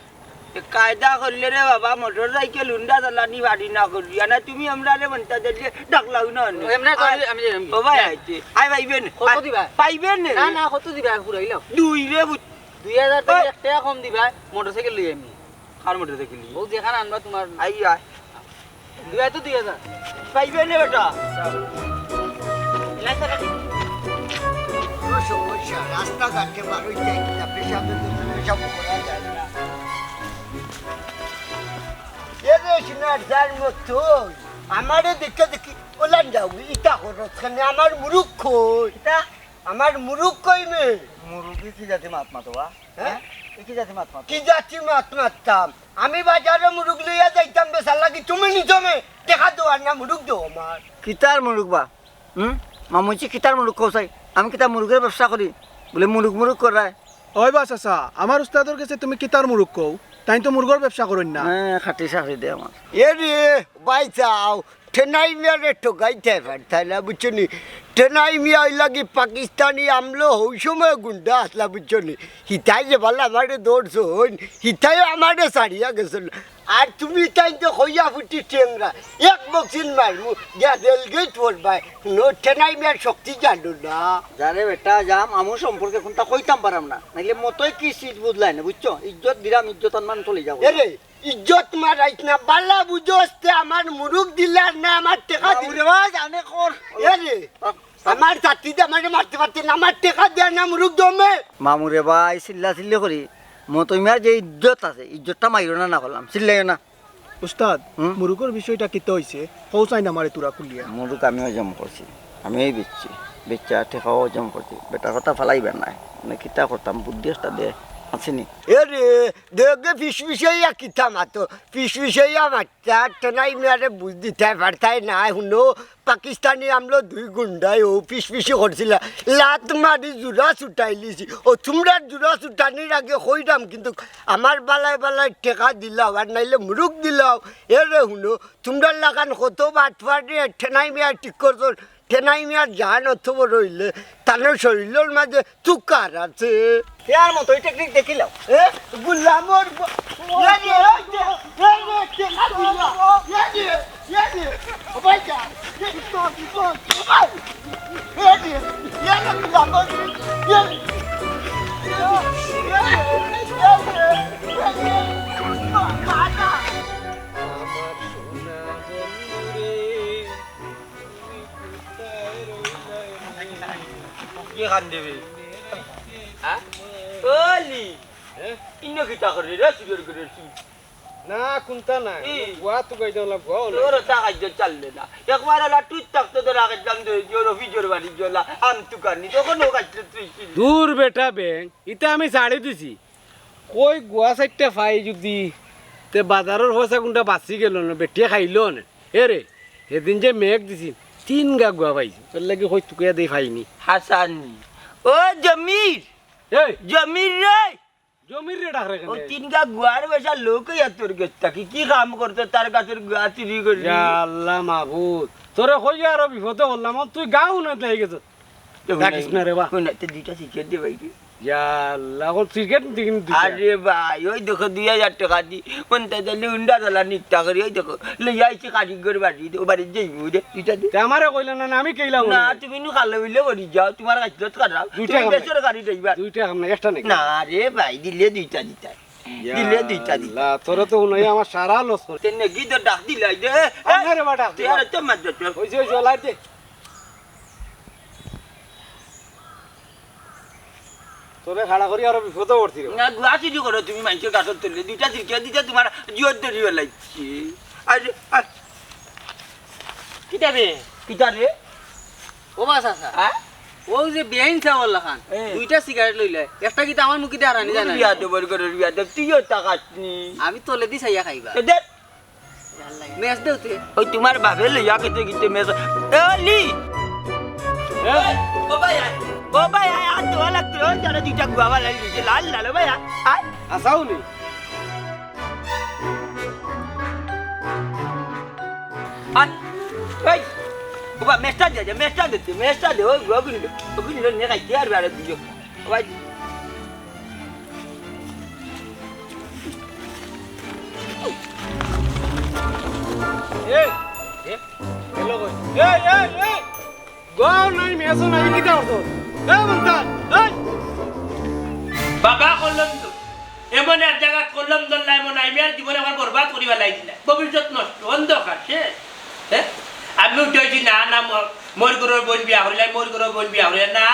এ কায়দা করলে রে বাবা, মোটরসাইকেল হুন্ডা চালানি বাড়ি না করি। আনা তুমি আমরারে মনটা দিলে ডাকলাও না, না। এমনে তো আমি, আমি যাইরাম। ও ভাই, হ্যাঁ। আইতে। আয় ভাই, বেন। কত আয়, দিবা? পাইবে নে। না, না, কত দিবা? পুরাইলাম। দুই রে বুঝ- দুই হাজার তো ওই। এক টাকা কম দিবা, মোটরসাইকেল লই আমি। কার মোটরসাইকেল নিবি? ও যেখানে আনবা তোমার। আই আয়। দিবা তো দুই হাজার। পাইবে নে বেটা। আচ্ছা, রাখি। বড় সমস্যা, রাস্তাঘাটে বার হইতে একটা পেশাব, পেশাব করা যায় না। এ রে, সোনার যার মতো, আমারে দেখে দেখি, ওলান যাও, ইটা করো, কেনে আমার মুরুগ কই? ইটা? আমার মুরুগ কই মে? মুরুগি কি জাতি মাত মাতো বা? হ্যাঁ? হ্যাঁ? এ কি জাতি মাত মাতো? কি জাতি মাত মাততাম? আমি বাজারে মুরুগ লইয়া যাইতাম বেচার লাগি, তুমি নিছো মে? টেকা দেও আর না মুরুগ দেও আমার। কিতার মুরুগ বা? হুম? মামুজি কিতার মুরুগ কও চাই? আমি কিতা মুরুগর ব্যবসা করি? বুলে মুরুগ মুরুগ করায়। ওই বা চাচা, আমার উস্তাদর গেছে তুমি কিতার মুরুগ কও? তাইন তো মুরুগর ব্যবসা করইন না। হ্যাঁ, খাটি চাকরি দে আমার। এ রে, ভাই চাও, টেনাই মিয়ারে ঠগাইতায় পারতায় না, বুঝছো নি? টেনাই মিয়া অইলা গি পাকিস্তানি আমলো, হউ সময় গুন্ডা আছলা, বুঝছো নি? হিতায় যে বালা আমারে ধরছইন, হিতায় আমারে ছাড়িয়া গেছইন। আর তুমি তাইন তো কইয়া ফুটি টেংরা, এক বক্সিন মারমু, গিয়া রেলগেট পড়বায়, হুনো টেনাই মিয়ার শক্তি জানো না। যারে বেটা যাম, আমু সম্পর্কে কুনতা কইতাম পারাম না, নাইলে মতই কি চিজ বুঝলায় না, বুঝছো? ইজ্জত দিরাম, ইজ্জত আনমান চলি যাবো। এরে, ইজ্জত মারাইস না, বালা বুঝোস তে আমার মুরুগ দিলার না, আমার টেকা দিল। ওরে ভাই, জানে কর। এরে, আমার জাতি দে আমারে মারতে পারতে না, আমার টেকা দে না, মুরুগ দমে। মামুরে ভাই, চিল্লা চিল্লি করি, মতই মিয়ার যে ইজ্জত আছে, ইজ্জতটা মাইরো না, না করলাম, চিল্লাইও না। উস্তাদ, হুম? মুরুগর বিষয়টা কিতা অইছে? কও চাইন আমারে তুরা খুলিয়া। মুরুগ আমি হজম করছি, আমি এই বেচছি, বেচা টেকাও হজম করছি। বেটার কথা ফালাইবার নাই, মানে কিতা করতাম, বুদ্ধি একটা দে, আছে নি? এ রে, দেখে ফিসফিসাইয়া কিতা মাতো, ফিসফিসাইয়া মাততা, টেনাই মিয়ারে বুঝ দিতায় পারতায় না, হুনো, পাকিস্তানি আমলো দুই গুন্ডায় ও ফিসফিসি করছিলা, লাত মারি জুড়া ছুটাইলিছি। ও তুমরার জুড়া ছুটানির আগে কইরাম, কিন্তু আমার বালায় বালায় টেকা দিলাও, আর নাইলে মুরুগ দিলাও। এ রে হুনো, তুমরার লাখান কত বাটপারে টেনাই মিয়া ঠিক করছইন, টেনাই মিয়ার জান অত বড় অইলে, তানর শরীলর মাঝে তুকার আছে। ইয়ার মতো এই টেকনিক দেখিলাও। এ, গুলামর ব-, এ রে, এ রে, এ রে, টেকা দিলা। এ রে, এ রে, ও ভাই যা। এ রে, এ রে, এ রে, গুলামর, এ রে, এ রে, এ রে, এ রে, মা, মা, না। কি খান দেবে? হ্যাঁ? ওলি! হ্যাঁ? ইনো কিতা করে রে, চুরের করে চুর? না, কুন্তা নাই। কি? গুয়া তো গাইতে হলাম, গুয়াও নাই। তোর তা কাজ চাললে না। একবার হলা তুই থাকতে তো রাখতাম যে, যে রফিজর বাড়ি গেলা, আম তুকানি, তখন ও কাজ তুই ছিল। দূর বেটা বেং, ইতা আমি ছাড়ি দিছি। কই গুয়া চাইরটা পাই যদি, তে বাজারর পয়সা কুনটা বাচি গেল না, বেটিয়ে খাইলো না। এ রে, হেদিন যে মেঘ দিছি, তিন গা গুয়া পাইছি। তোর লাগি কই তুকাইয়া দেই পাইনি। হাসান। ও জমির। এই। জমির রে। জমির রে ডাক রে ও কেনে? তিন গা গুয়ার পয়সা লোক ইয়া তোর গেছ থাকি। কি কাম করতে তার গাছর গুয়া চুরি করি? ইয়া আল্লাহ মাবুদ। তোরে কই আরো বিপদে পড়লাম, তুই গাঁও না তাই গেছ। তো ডাকিস না রে বা। হুন না, তো দুইটা সিগারেট দে ভাই রে। ইয়া আল্লাহ, অখন সিগারেট নিতে কিন্তু দিছে। আরে ভাই, ওই দেখো দুই হাজার টেকা দি, পঞ্চাশ হাজার হুন্ডা চালা নিকটা করি, ওই দেখো, লইয়া আইছি কারিগর বাড়ি, ও বাড়ি যাইবো রে, দুইটা দে। তে আমারে কইলে না, না, আমি কেইলাম না, না। তুমি নু কালো বিলে করি যাও, তোমার কাছে তো খারাপ, দুইটা তুমি কাম নাই। বেসরকারি ড্রাইভার। দুইটা কাম নাই, একটা নাকি? না রে ভাই, দিলে দুইটা দিতায়। ইয়া দিলে দুইটা দিতায়। আল্লাহ, তোরা তো মনে হয় আমার সারা লস করে। তে নাকি তো ডাক দিলাই দে। আরে রে বা, ডাক তুই দিলাম। আরে তো মাত দে। ওই যে, ওই যে, লাইট দে। তোরে খাড়া করি আরো বিপদে পড়ছি রে। না, গুয়া চুরি করো তুমি, মাইনষর গাছর তলে। দুইটা সিগারেট দিতে তোমার জিওর দড়ি বেলাইছি। আরে, আ- কিতা রে? কিতা রে? ও বা চাচা। হ্যাঁ? ও যে বেআইন চাওয়ার লাখান, এ। দুইটা সিগারেট লইলে, একটা কিতা আমার মুখে দিয়ে হারানি জানা? বিয়াদব, বড় করে বিয়াদব, তুইও তা খাসনি। আমি তলেদি চাইয়া খাইবা। এ দে। মেচ দেও তে। ওই তোমার বাপে লইয়া খেতে গিতে মেচ। এ, অলি! এ? ও ভাই, আয়। ও ভাই, আয়, আর দেওয়া লাগতো। ওই যারা দুইটা গুয়া বালাই দিছে, লাল লাল, ও ভাই, আয়, আয়। আসাও নি। আয়। এই, ও ভাই, মেচটা দে, দে, মেচটা দে, দে, মেচটা দে, ওই গুয়া গুলি, ওগুলি নিয়ে খাইতে আর বেড়া দিও। ও ভাই। এই, এ, গেল কই? এই, এই, এই! গুয়াও নাই, মেচও নাই, কিতা করতো? এই, মন্তাজ, এই! বাবা করলাম তো, এমন এক জায়গা করলাম, ধরলাম, এমন আমি আর জীবনে আমার বরবাদ করিবার লাগি না। ভবিষ্যৎ নষ্ট, অন্ধকার, শেষ। হ্যাঁ? আমি উঠেছি না, না, ম-, মোর ঘরর বইন বিয়া করিলাই, মোর ঘরর বইন বিয়া করিলাই না।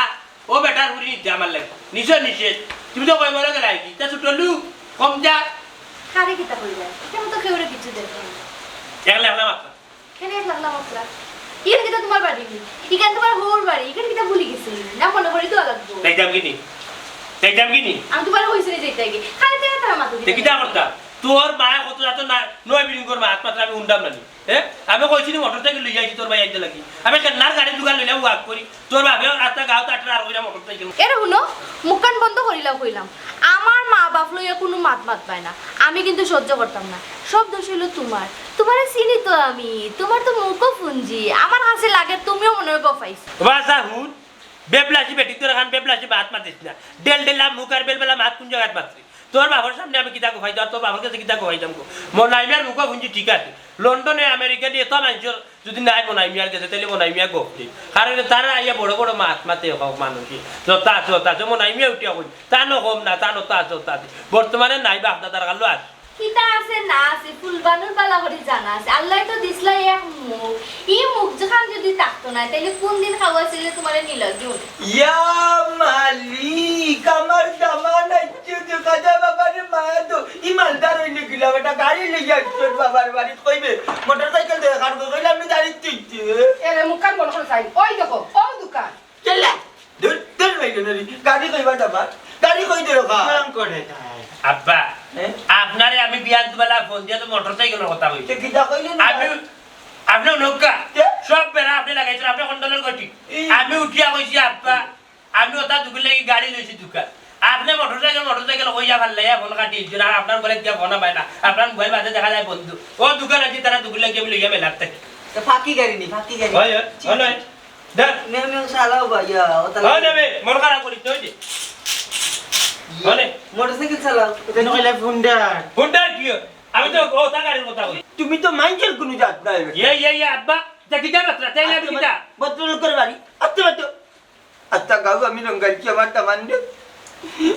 ও বেটার ফুরি নিতে আমার লাগি। নিষেধ, নিষেধ। তুমি তো কয় মরে গেলায় কি? তা ছোট লোক, কম যা। কারে কিতা কইলা? কেন তো কেউরে কিছু দেখো না। একলা একলা মাতলা। কেন একলা একলা মাতলা? ইখান কিতা তোমার বাড়ি নি? ইখান তোমার হউর বাড়ি। ইখান কিতা ভুলি গেছি? না মনে করি তো লাগবো। যাইতাম কি নি? যাইতাম কি নি? আমি তোমারে কইছি নি যাইতায় গি। খালি তেরা তেরা মাতো তে দিতায়। কিতা করতা? তোর মায়ে কত যাতো না, নয় বিল্ডিং কর মাত মাত্র আমি উন্ডাম না নি। এ? আমি কইছি নি মোটরসাইকেল লইয়া আইছি তোর ভাই আইতে লাগি। আমি কেন্নার গাড়ির দোকান লইলাম ওয়াক করি। তোর বাপে আস্তা গাঁও তাটরা আর কইরা মোটরসাইকেল। এরে হুনো, মুখখান বন্ধ করিলাও কইলাম। আমার মা বাপ লইয়া কুনু মাত মাতবায় না। আমি কিন্তু সহ্য করতাম না। সব দোষ অইলো তোমার। তোমারে চিনি তো আমি। তোমার তো মুখও ফুঞ্জি। আমার কাছে লাগে তুমিও মনে হয় বফাইছো। বাসা হুন, বেবলাসি বেটি তোর খান বেবলাসি মাত মাতিস না। ডেল ডেলা মুখ আর বেলবেলা মাত কোন জাগাত মাতরে? তোর বাপর সামনে আমি কিতা কইতাম, আর তোর বাপর গেছে কিতা কইতাম গো? মনাই মিয়ার মুখও ফুঞ্জি ঠিক আছে। লন্ডনে, আমেরিকা নিয়ে তো মানুষের যদি নাই মনাই মিয়ার গেছে, তাইলে মনাই মিয়া গপ দে। কারণ তারা আইয়া বড় বড় মাত মাতে হক মানুষে। যত আছে, যত আছে, মনাই মিয়া উঠিয়া কই। তা ন কম না, তা ন তা আছে, তা আছে। বর্তমানে নাই বাপ দাদার কালো আছে। কিতা আছে না আছে, ফুলবানুর বালা করি জানা আছে। আল্লায় তো দিছলা এক মুখ। ই মুখ যেখান যদি থাকতো না, তাইলে কোন দিন খাওয়া ছিল তোমারে নিল জুন? ইয়া মালিক, আমার দামান আইছে, দেখা যায় বাবারে মায়া তো। ই মালদার অইলে গিলা বেটা গাড়ি লইয়া আইছে বাবার বাড়িত কইবে, মোটরসাইকেল দে খান কইলাম আমি গাড়ি তুইতে। এরে মুখখান বন্ধ করি চাই। ওই দেখো, ও দোকান। কেলা? ধুর, ধুর, ভাই, ধুর, ধুর। গাড়ি কইবা দামান? গাড়ি কই দে রোখা? কাম করে তাই। আব্বা, হ্যাঁ? আপনারে আমি বিয়ান তুমালা ফোন দিয়া তো মোটরসাইকেলর কথা কইছি। তে কিতা কইলে না? আমি, আপনি নৌকা, কে? সব বেড়া আপনি লাগাইছেন, আপনি কন্ট্রোলের গতি। এই। আমি উঠিয়া কইছি, "আব্বা, আমি ওটা দুগুর লাগি গাড়ি লইছি দোকান। আপনি মোটরসাইকেল, মোটরসাইকেল কইয়া ফাল্লাইয়া ফোন কাটি দিচ্ছেন, আর আপনার ঘরে গিয়া ফোন পায় না, আপনার মোবাইল বাজে দেখা যায় বন্ধ। ও দোকান আছে, তারা দুগুর লাগি আমি লইয়া মেলার থাকি।" তো ফাঁকি গাড়ি নি, ফাঁকি গাড়ি। হয়, হয়, জি, হয়, জি। নয়। ধর। মেও, মেও, চালাও বা, ইয়া, ওটা হয় লাগে। না বে, মন খারাপ করিস না, ওই যে। ইয়ে, হয় না? মোটরসাইকেল চালাও। এটা নয়। কইলে হুন্ডা। হুন্ডা কি? আমি তো ওটা গাড়ির কথা কই। তুমি তো মাইন্ডের কোনো জাত নাই বেটা। ইয়ে, ইয়ে, ইয়ে, আব্বা, এটা কিতা বাতরা? তাই না, আর তোমার কিতা? ভদ্রলোকের বাড়ি। আর তোমার তো আস্তা গাঁও আমি রঙ্গাইছি আমার দামান দে।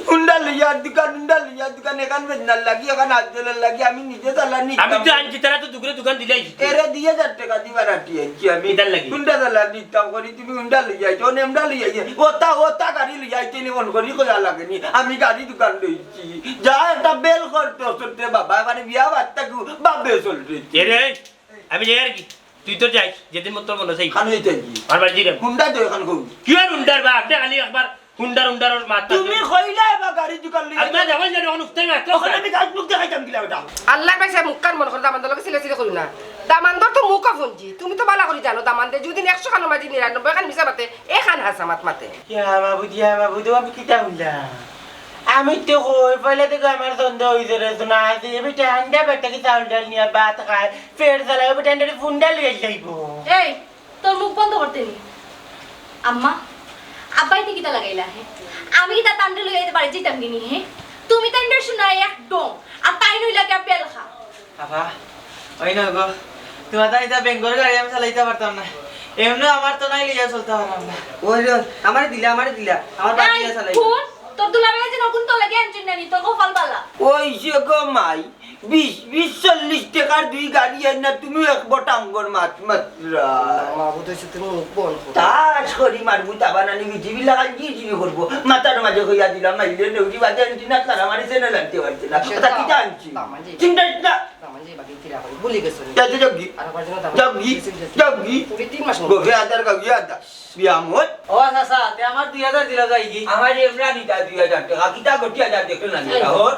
হুন্ডা লইয়া দোকান, হুন্ডা লইয়া দোকান, এখান বেদনার লাগি, এখান আফজলের লাগি, আমি নিজে চালানি আমি তো আনছি, তারা তো দুগুরে দোকান দিলাইছি। এরে দুই হাজার টাকা দিবার আটি আনছি আমি। কিতার লাগি? হুন্ডা চালানি ইচ্ছা করি, তুমি হুন্ডা লইয়া আইছো, অনে হুন্ডা লইয়া আইছো। ওটা, ওটা গাড়ি লইয়া আইছো নি, মন করি কইয়া লাগেনি। আমি গাড়ি দোকান লইছি। যা একটা বেল কর, তোর সত্যি বাবা, এবারে বিয়া বাদ থাকু, বাপে চলবে। এরে, আমি যাই আর কি। তুই তো যাইস, যেদিন মত তোর মনে চাই। খান হইতে কি? আর বাড়ি যাইলাম। হুন্ডা তো এখন কই? কি আর হুন্ডার বা? আপনি খালি একবার হুন্ডার, হুন্ডার ওর মাথা তুমি তো। কইলা এবার গাড়ি দোকান লইয়া আপনার যাবেন যেন এখন উঠতে না, তো ওখানে আমি গাছ মুখ দেখাইতাম কিলা ওটা? আল্লাহ ভাই সাহেব, মুখ কান বন্ধ করো, দামান্দর লগে চিল্লাচিল্লি করি না। দামান্দর তো মুখও ফুঞ্জি, তুমি তো বালা করি জানো, দামান্দে যদি একশো খানোর মাঝে নিরানব্বই খান মিছা মাতে, এখান হাসা মাত মাতে। ইয়া মাবুদ, ইয়া মাবুদ, ও আমি কিতা হুনলাম? আমি তো কই, পয়লা থেকে আমার সন্দেহ হইছে রে, শোনা আছে, এ বেটা আন্ডা বেটা কি চাউল ডাল নিয়া ভাত খায়, পেট চালায়, ও বেটা আন্ডারে ফুন্ডা লইয়া যাইবো। এই, তোর মুখ বন্ধ করতে নি। আম্মা, আব্বাই তুই কিতা লাগাইলা, হে? আমি কিতা তানরে লইয়া আইতে বাড়ি যাইতাম গিনি, হে? তুমি তানরে শোনা একদম, আর তাই নইলা গিয়া বেলখা। আবা, ওই না গো, তোমার তাই তা বেঙ্গল গাড়ি আমি চালাইতে পারতাম না। এমনি আমার তো নাই লইয়া চলতে পারলাম না। ওই রে, আমারে দিলা, আমারে দিলা, আমার বাপ এই, দিয়া চালাই। হুন, তোর দুলাভাই যে নতুন তো লাগে আনছইন না নি, তোর কপাল বালা। ওই যে গো মাই, বিশ, বিশ, চল্লিশ টাকার দুই গাড়ি আইন না, তুমিও এক বটাঙ্গর মাত মাতরা। মাবুদ হইছে, তুমি মুখ বন্ধ করো। তাস করি মারবো, তাবা নানি বিজিবি লাগাই দিয়ে জিবি করবো। মাথার মাঝে কইয়া দিলাম, মাইলে নেউরি বাদে আনছি না, তারা মারি সেনে লাগতে পারছে না। সেটা ওটা কিতা আনছি? দামান যে চিন্তা না। দামান যে বাকি তিরা করে, ভুলি গেছো নি? যা, যা, যাও গি। আর আমার জন্য দামান যাও গি। যে চিন্তা যাও গি। পুরি তিন মাস মনে গোফে হয়। আদার গাউয়া আদা। বিয়ামত। ও চাচা, তে আমার দুই হাজার দিলা যাই গি? আমার এমরা নিতা দুই হাজার টাকা, কিতা গটি হাজার দেখো না নিতা, এই। ওর,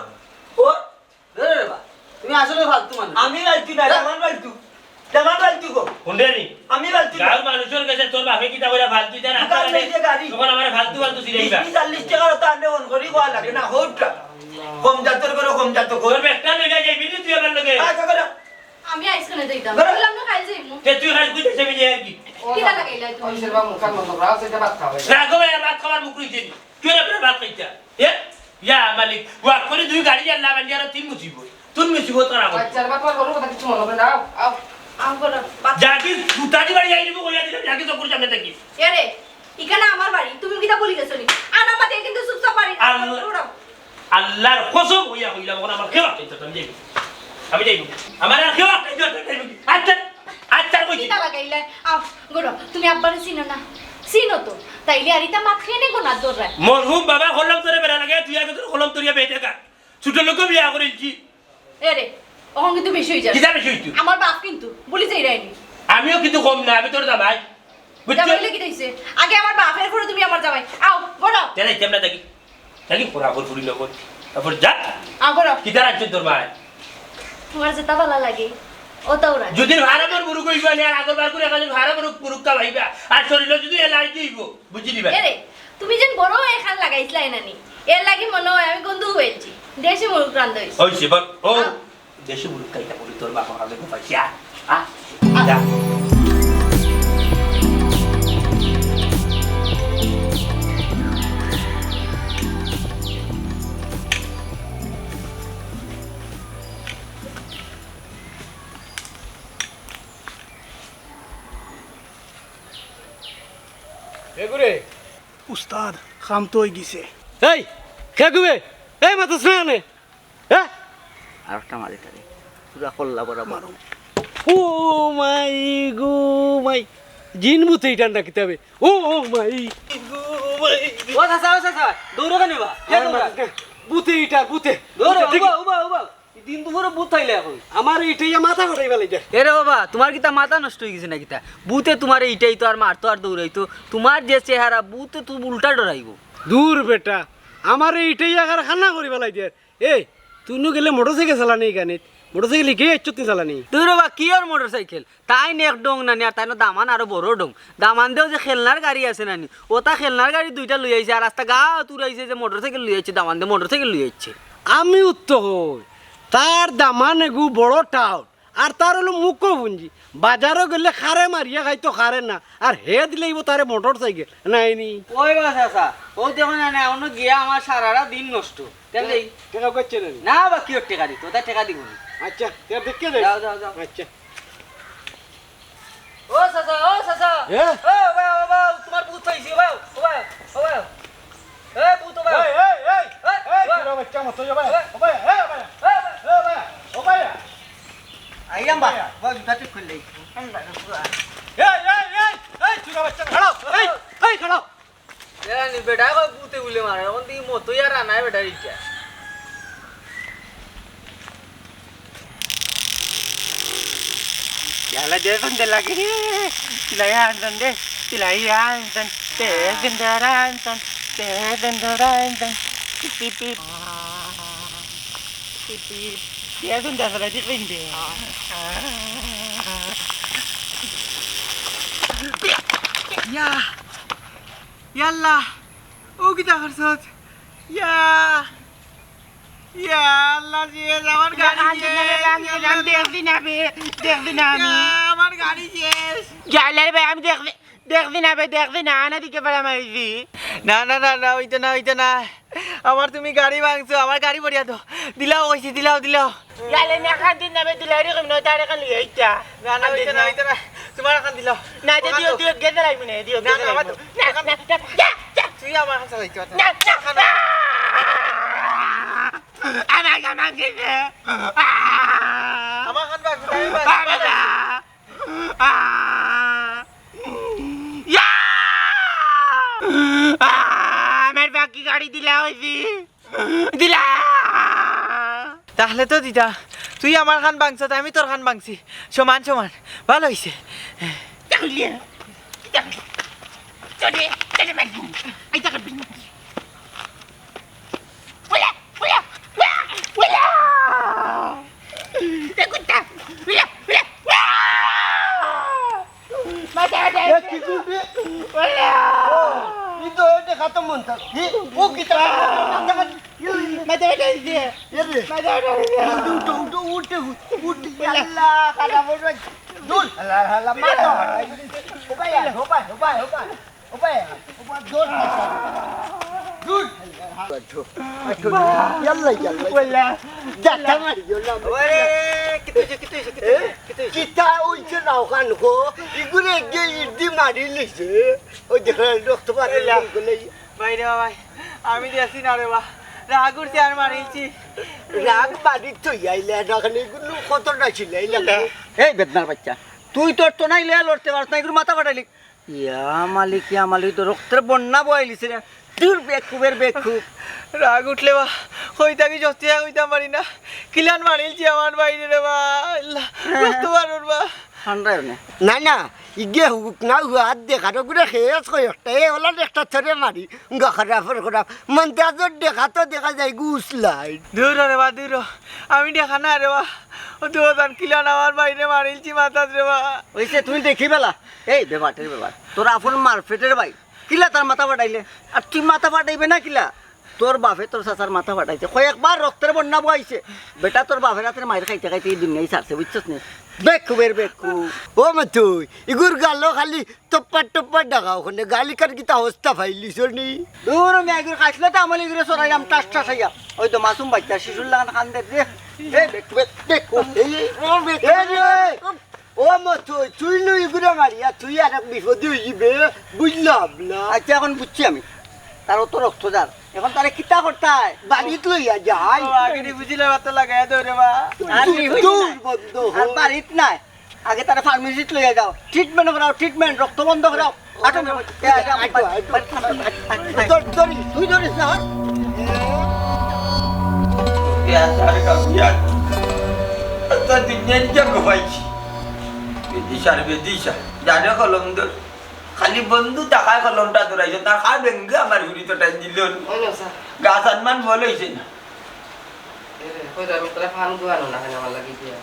ওর। ধরে রে বা, তুমি আসলে ফালতু মানুষ। আমি ফালতু না, যা। দামান ফালতু। দামান ফালতু গো। হুন্ডে নি? আমি ফালতু না। গাঁওর মানুষের কাছে তোর বাপে কিতা কইরা ফালতু ইতা না দোকান করে, লইছে গাড়ি। তখন আমার ফালতু ফালতু ছিলাইবা। বিশ, বিশ, চল্লিশ টাকার ওটা আনে ফোন করি কওয়া লাগে না, হোটটা। কম জাতর করে কম জাত কর। তোর ব্যাগটা লইয়া যাইবি নি তুই আমার লগে? আচ্ছা, করো। আমি আইসক্রিমে যাইতাম। ধরো। বললাম না, খাই যাইমু। তে তুই খাই কই যাইবি নি আর কি? কিতা লাগাইলা তুমি? ওই সেবা মুখান বন্ধ করা, সেটা ভাত খাওয়া। রাখো ভাই, আর ভাত খাওয়ার মুখ রইছে নি। তুই না ভাত খাইতা। এ? ইয়া মালিক, ওয়াক করে দুই গাড়ি আর লাগান দিয়ে আরো তিন মুসিবত। তিন মুসিবত করা হবে। আচ্ছা, ভাত খাওয়ার বড় কথা কিছু মনে হবে না। আও, আও। আম করো, ভাত। যাকে জুতা দি বাড়ি আইলিব কইয়া দিলাম, যাকে চকুর সামনে থাকি। এরে, ইখান আমার বাড়ি, তুমি কিতা বলি গেছো নি? আনা মাতে কিন্তু চুপচাপ বাড়ি। আল-, উড়াও। আল্লাহর কসম কইয়া কইলাম, এখন আমার কেউ আটকাইতে পারবে না, আমি যাইব। আমি যাইব। আমার আর কেউ আটকাইতে পারবে না, আমি যাইব। আচ্ছা, আচ্ছা, কইছি। কিতা লাগাইলে? আও। গৌরব, তুমি আব্বারে চিনো না? চিনো তো। তাইলে আর ইতা মাত কেনে গো না দৌড়ায়? মরহুম বাবা কলম ধরে বেড়া লাগে, তুই আগে তোর কলম ধরিয়া বেঁচে থাকা। ছোট লোক বিয়া করিলছি। এ রে, অখন কিন্তু বেশি অই যায়। কিতা বেশি অইতো? আমার বাপ কিন্তু, বলি যাই রাইনি। আমিও কিন্তু কম না, আমি তোর জামাই। বুঝছো? জামাই লাগি দিছে। আগে আমার বাপ, এরপরে তুমি আমার জামাই। আও, বড়। তেলে ইচ্ছা আমরা থাকি। থাকি, পড়া কর, ফুড়ি নকল। তারপর যা। আও, বড়। কিতা রাখছো তোর মায়? তোমার যেটা ভালা লাগে, ওটাও রাখ। যদি হারামর মুরুগ অইবা নি, আর আগর বার করে এখন হারামর মুরুগ খাওয়াইবা, আর শরীরে যদি অ্যালার্জি অইবো, বুঝি দিবা। এ রে, তুমি যেন বড় এখান লাগাইছিলা এনানি, এর লাগি মনে হয় আমি গন্ধ হয়েছি। দেশি মুরুগ রান্ধা হয়েছে। ওই সে বল, ও, আ। দেশি মুরুগ খাইতা বলি তোর বাবা আগে পাইছি, আ, আ, আ। যা। এ গুরে। উস্তাদ, কাম তো অই গেছে। এই, কে গুবে? এই, মাতস না কেনে? হ্যাঁ? আরেকটা মারি তারে। পুরা কল্লা বরাবর। মারো। ও মাই গো মাই। জিন ভূতে ইটার না কিতাবে। ও, ও মাই গো মাই। ও চাচা, ও চাচা, দৌড়ো কেনে বা? কে আর দৌড়া? মারো না। ভূতে ইটার, ভূতে। দৌড়ো, ভূতে ঠিক। উবা, উবা, উবা। দিন দুপুরে ভূত আইলে এখন। আমার ইটাইয়া মাথা ফাটাই ফালাই দে। এরে বাবা, তোমার কিতা মাথা নষ্ট অই গেছে না কিতা? ভূতে তোমারে ইটাইতো আর মারতো আর দৌড়াইতো। তোমার যে চেহারা, ভূতে তো উল্টা ডরাইবো। দূর বেটা, আমারে ইটাইয়া কারখানা করি ফালাই দে। এই, তুই নু গেলে মোটরসাইকেল চালানি গানিত? মোটরসাইকেল হিকে আইছত নি চালানি? দূর বাবা, কি আর মোটরসাইকেল? তাইন এক ডং নানি আর তাইনর দামান আরো বড় ডং। দামান্দেও যে খেলনার গাড়ি আছে নানি, ওটা খেলনার গাড়ি দুইটা লই আইছে আর রাস্তা গাত উড়াইছে যে মোটরসাইকেল লই আইছে, দামান্দে মোটরসাইকেল লই আইছে। আমিও তো কই, তার দামান এগু বড় টাউট, আর তার অইলো মুখো পুঞ্জি। বাজারো গেলে কারে মারিয়া খাইতো কারে না, আর হে দিলাইবো তারে মোটরসাইকেল, নায় নি? ওই বা চাচা, ও দেখো না, না, অনো গিয়া আমার সারাটা দিন নষ্ট। তেল দেই। টেকা কইছে না নি? না বা, কিওর টেকা দিতো? ওটা টেকা দিবো না। আচ্ছা, তে দেখে দে। যাও, যাও, যাও। আচ্ছা। ও চাচা, ও চাচা। এ? ও বা, ও বা, তোমার ভূত পাইছি, ও বা, ও বা, ও বা। এ, ভূত, ও বা। এই, এই, এই, এই, এই, ও বা। চুরা বাচ্চা মতো, ও বা, ও বা, এ, ও বা, ও বা। এ, ও বা, ও বা। আইরাম বা, ও বা। বা, জুতা ঠিক করলে। এই, এই, এই, এই, চুরা বাচ্চা, খাড়াও, এই, এই, খাড়াও। এরা নি বেটা কয় ভূতে গুলে মারে, এখন দেখি মতো ইয়ার আনায় বেটা রিটা। ইয়ালা দে বন্ধ লাগে রে, তিলাইয়া আনতন দে, তিলাইয়া আনতন, দে বন্ধ আনতন, দে বন্ধ আনতন, পিপ, পিপ, পিপ। পিপ, পিপ। দে বন্ধ ফেলা দি বন্ধ। ইয়া। ইয়াল্লা, ও কিতা করছত? ইয়া, ইয়া আল্লাহ, যে আমার গাড়ি শেষ। দেখবি না বে, দেখবি না আমি। ইয়া, আমার গাড়ি শেষ। ইয়াল্লা রে ভাই, আমি দেখবি, দেখবি না বে, দেখবি না, আনা দিকে বেড়া মারিছি। না, না, না, না, ওইটা না, ওইটা না। আমার তুমি গাড়ি ভাঙছো, আমার গাড়ি ভরিয়া দাও। দিলাও কইছি, দিলাও, দিলাও। ইয়ালে না খান দিন না বে, দিলাই রে কম নয়, তারে খান লিয়ে আইতা। না, না, ওইটা না, ওইটা না। তোমার খান দিলাও। না, যে ওখান দিও, দাও। দিও, গেছে রাখবি না, দিও, না, গেছে না, আমার রাখবি। তো, না, ওখান না, দাও। না, না, না, না। তুই আমার খান চালাইতে পারত না। না, না। ওখান দাও। আমার কামান গেছে। আমার খান বাকি, আমি বাকি। আমি না। আহ! ইয়া! আহ! আমার বাকি গাড়ি দিলা অইছি। দিলা! তাহলে তো দিতা, তুই আমার খান ভাঙছত, আমি তোর খান ভাঙছি, সমান সমান। ভালা অইছে। তাহলে, তাহলে, চলে, চলে মারবি। আইতা করবি। ওলা, ওলা, ওলা, ওলা। এ কুত্তা, ওলা, ওলা, ওলা। মাথা ফাটাই এ, দিছে। কি করবি? ওলা। ও, ই তো এটা খাতো মন থাক। কি? ও কি তা? মাথা ফাটাই দিছে। এ রে। মাথা ফাটাই দিছে। উঠো, উঠো, উঠো, উঠো, উঠো। ওলা। আল্লাহ, খারাপ হয়ে যাচ্ছে। দূর। আল্লাহ, আল্লাহ, মাথা ফাটাই দিছে। ও ভাই, ও ভাই, ও ভাই, ও ভাই। ও ভাই, ও ভাই, দূর। দূর। আচ্ছা, আচ্ছা। ইয়াল্লা, ইয়াল্লা। ওলা। যাতা মারি গেল। ওরে, কিতা অইছে, কিতা অইছে, কিতা এ? অইছে, কিতা অইছে? কিতা অইছে না ওখান গো? ইগুরে গিয়ে ইডি মারি লিছে। ওই দেখো, রক্ত পারে ওলা। ইগুলো। ভাই রে ভাই, আমি দেখছি না রে বা। রাগ উঠছে আর মারিছি। রাগ বাড়ির তো ইয়াইলে, এখন এগুলো কত না ছিল, এই লাগে। এই বেদনার বাচ্চা। তুই তোর তো নাইলে লড়তে পারস না, এগুর মাথা ফাটাইলি। ইয়া মালিক, ইয়া মালিক, তো রক্তর বন্যা বইলিছে রে। দূর বেকুবের বেকুব। রাগ উঠলে বা, কই থাকি স্বস্তি কইতাম পারি না। কিলান মারিলছি আমার বাইরে রে বা, আল্লাহ, হ্যাঁ। রক্ত বারুর বা। ঠান্ডায় নে। না, না, ইগে হুক না হুয়া হাত দেখা তো করে খেয়ে আছে কয়েকটা। এ ওলা একটা ছড়ে মারি, গা খারাপ, ওর খারাপ। মন্তাজর দেখা তো দেখা যায় গুস লাইট। দূর রে বা, দূর। আমি দেখা না রে বা। ও তো ওদান কিলান আমার বাইরে মারিলছি মাথাত রে বা। ওইসে তুমি দেখি বেলা। এই বেবাটের বেবাট। তোর আপন মারফেটের ভাই। কিলা তার মাথা ফাটাইলে? আর তুই মাথা ফাটাইবে না কিলা? তোর বাপে তোর চাচার মাথা ফাটাইছে। কয়েকবার রক্তর বন্যা বইছে। বেটা তোর বাপের হাতের মাইর খাইতে খাইতে এই দুনিয়াই ছাড়ছে, বুঝছস নি? বেকুবের বেকু। ও মা তুই, ইগুর গালো খালি টপ্পা টপ্পা ডাকা ওখানে। গালি কার কিতা অবস্থা ফাইলিছ নি? দূর, আমি এগুর খাইছলে তো আমলে এগুরে সরাইলাম টাস টাস হইয়া। ওই তো মাসুম বাচ্চা, শিশুর লাগান খান দে রে। এ বেকুবের বেকু। এই, এই, ও বেকু। এ রে। ও মতই, তুই লই ঘুরে মারিয়া, তুই আর এক বিপদে হইবে, বুঝলাম না। আচ্ছা, এখন বুঝছি আমি। তার অত রক্ত যার। এখন তারে কিতা করতায়? বাড়িত লইয়া যাই। ও, আগে দি বুঝিলে মাথা লাগাই দে রে বা। আর দূর, কি হইল দূর না? বন্ধ আর হ। বাড়িত নাই। আগে তারে ফার্মেসিত লইয়া যাও। ট্রিটমেন্ট করাও, ট্রিটমেন্ট, রক্ত বন্ধ করাও। আটো না, এ, আগে আমার আটো, আটো। বাড়ি থাম, বাড়ি থাম, বাড়ি থাম। ধর, ধরি, তুই ধরিস না, হর। বিয়া, তার কাম, বিয়া। তো দিন দিন কে ঘুমাইছি। বেদিশা রে বেদিশা, জানে কলম ধর। খালি বন্ধু টাকায় কলমটা ধরাইছে, তার খা বেঙ্গে আমার ঘুড়ি তো টাইম দিল। ওই না, স্যার। গাছ আনমান বল হইছে না। এ, কই যাবি? তোরা ফান গুয়ানো না, কেন আমার লাগি দিয়া?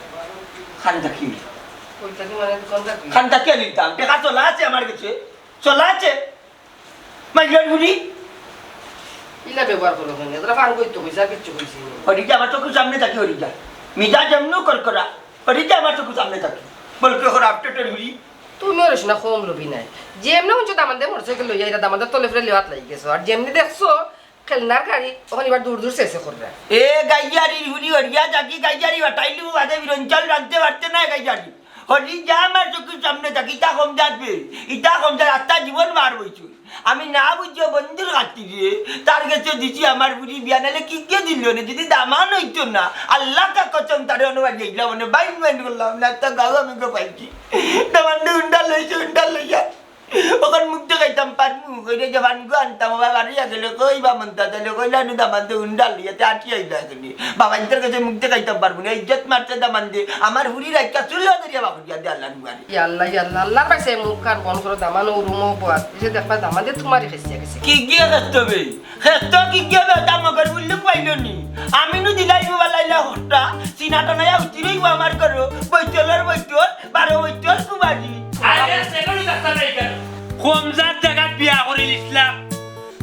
খান থাকি। কই থাকি মানে, দোকান থাকি? খান থাকি আনিতাম। টাকা চলা আছে আমার কাছে। চলা আছে। মাইলার বুড়ি। ইলা ব্যবহার করো কেন? এরা ফান করতে কইছে, আর কিচ্ছু কইছি না। হরিজা আমার চোখের সামনে থাকি হরিজা। মিজা যেমনু করকরা। হরিজা আমার চোখের সামনে থাকি। বলকে হর আপটেটের বুড়ি। তুমি ওর না কম লোভী নাই। যেমনে হুনছো দামান্দে মোটরসাইকেল লইয়া, এরা দামান্দর তলে ফিরে লেওয়াত লাগি গেছো। আর যেমনি দেখছো, খেলনার গাড়ি, ওখানে এবার দূর দূর শেষে করবে। এ গাইয়ারি হুনি হরিয়া যাকি গাইয়ারি বাটাইলু বাদে বিরঞ্চল রানতে পারতে না গাইয়ারি। হরি যা আমার চোখের সামনে থাকি, ইতা কম যাবে, ইতা কম যাবে, আত্মা জীবন বার হইছে। আমি না বুঝিও বন্ধুর খাতিরে, তার গেছে দিছি আমার বুড়ি বিয়া, নাইলে কি কে দিল না, যদি দামান হইতো না, আল্লাহ কা কসম তারে অনুবাদ দেখলাম, মানে বাইন বাইন করলাম না, একটা গাও আমি গো পাইছি। দামান উন্ডা লইছে, উন্ডা লইয়া। ওখান মুখ দেখাইতাম পারমু, কইলে যে ভানগু আনতাম, বাবা বাড়ি গেলে কই বা মন্তা দিলে কইলে আমি দামান্দে উন্ডা লইয়া তে আটি আইলা এখানে। বাবা ইন্টার কাছে মুখ দেখাইতাম পারমু না, ইজ্জত মারতে দামান্দে, আমার হুড়ি রাখা চুল্লা ধরিয়া বাবা দিয়া দে আল্লাহ নুয়ারি। ইয়া আল্লাহ, ইয়া আল্লাহ, আল্লাহর কাছে মুখ কান বন্ধ করো, দামান ও রুমো বয়াত। এসে দেখবা দামান্দে তোমারই খেসিয়া গেছে। কি গিয়ে খেসতে হবে? খেসতে কি গিয়ে বেটা মগর উল্লেখ পাইল নি? আমি নু দিলাই বাবা লাইলা হট্টা, সিনাটা নাইয়া উঠি রইব আমার করো, বৈতলর বৈতল, বারো বৈতল কুবাজি। আরে সেগুলো কথা নাই কেন? কমজাত জাগাত বিয়া করিল ইসলাম।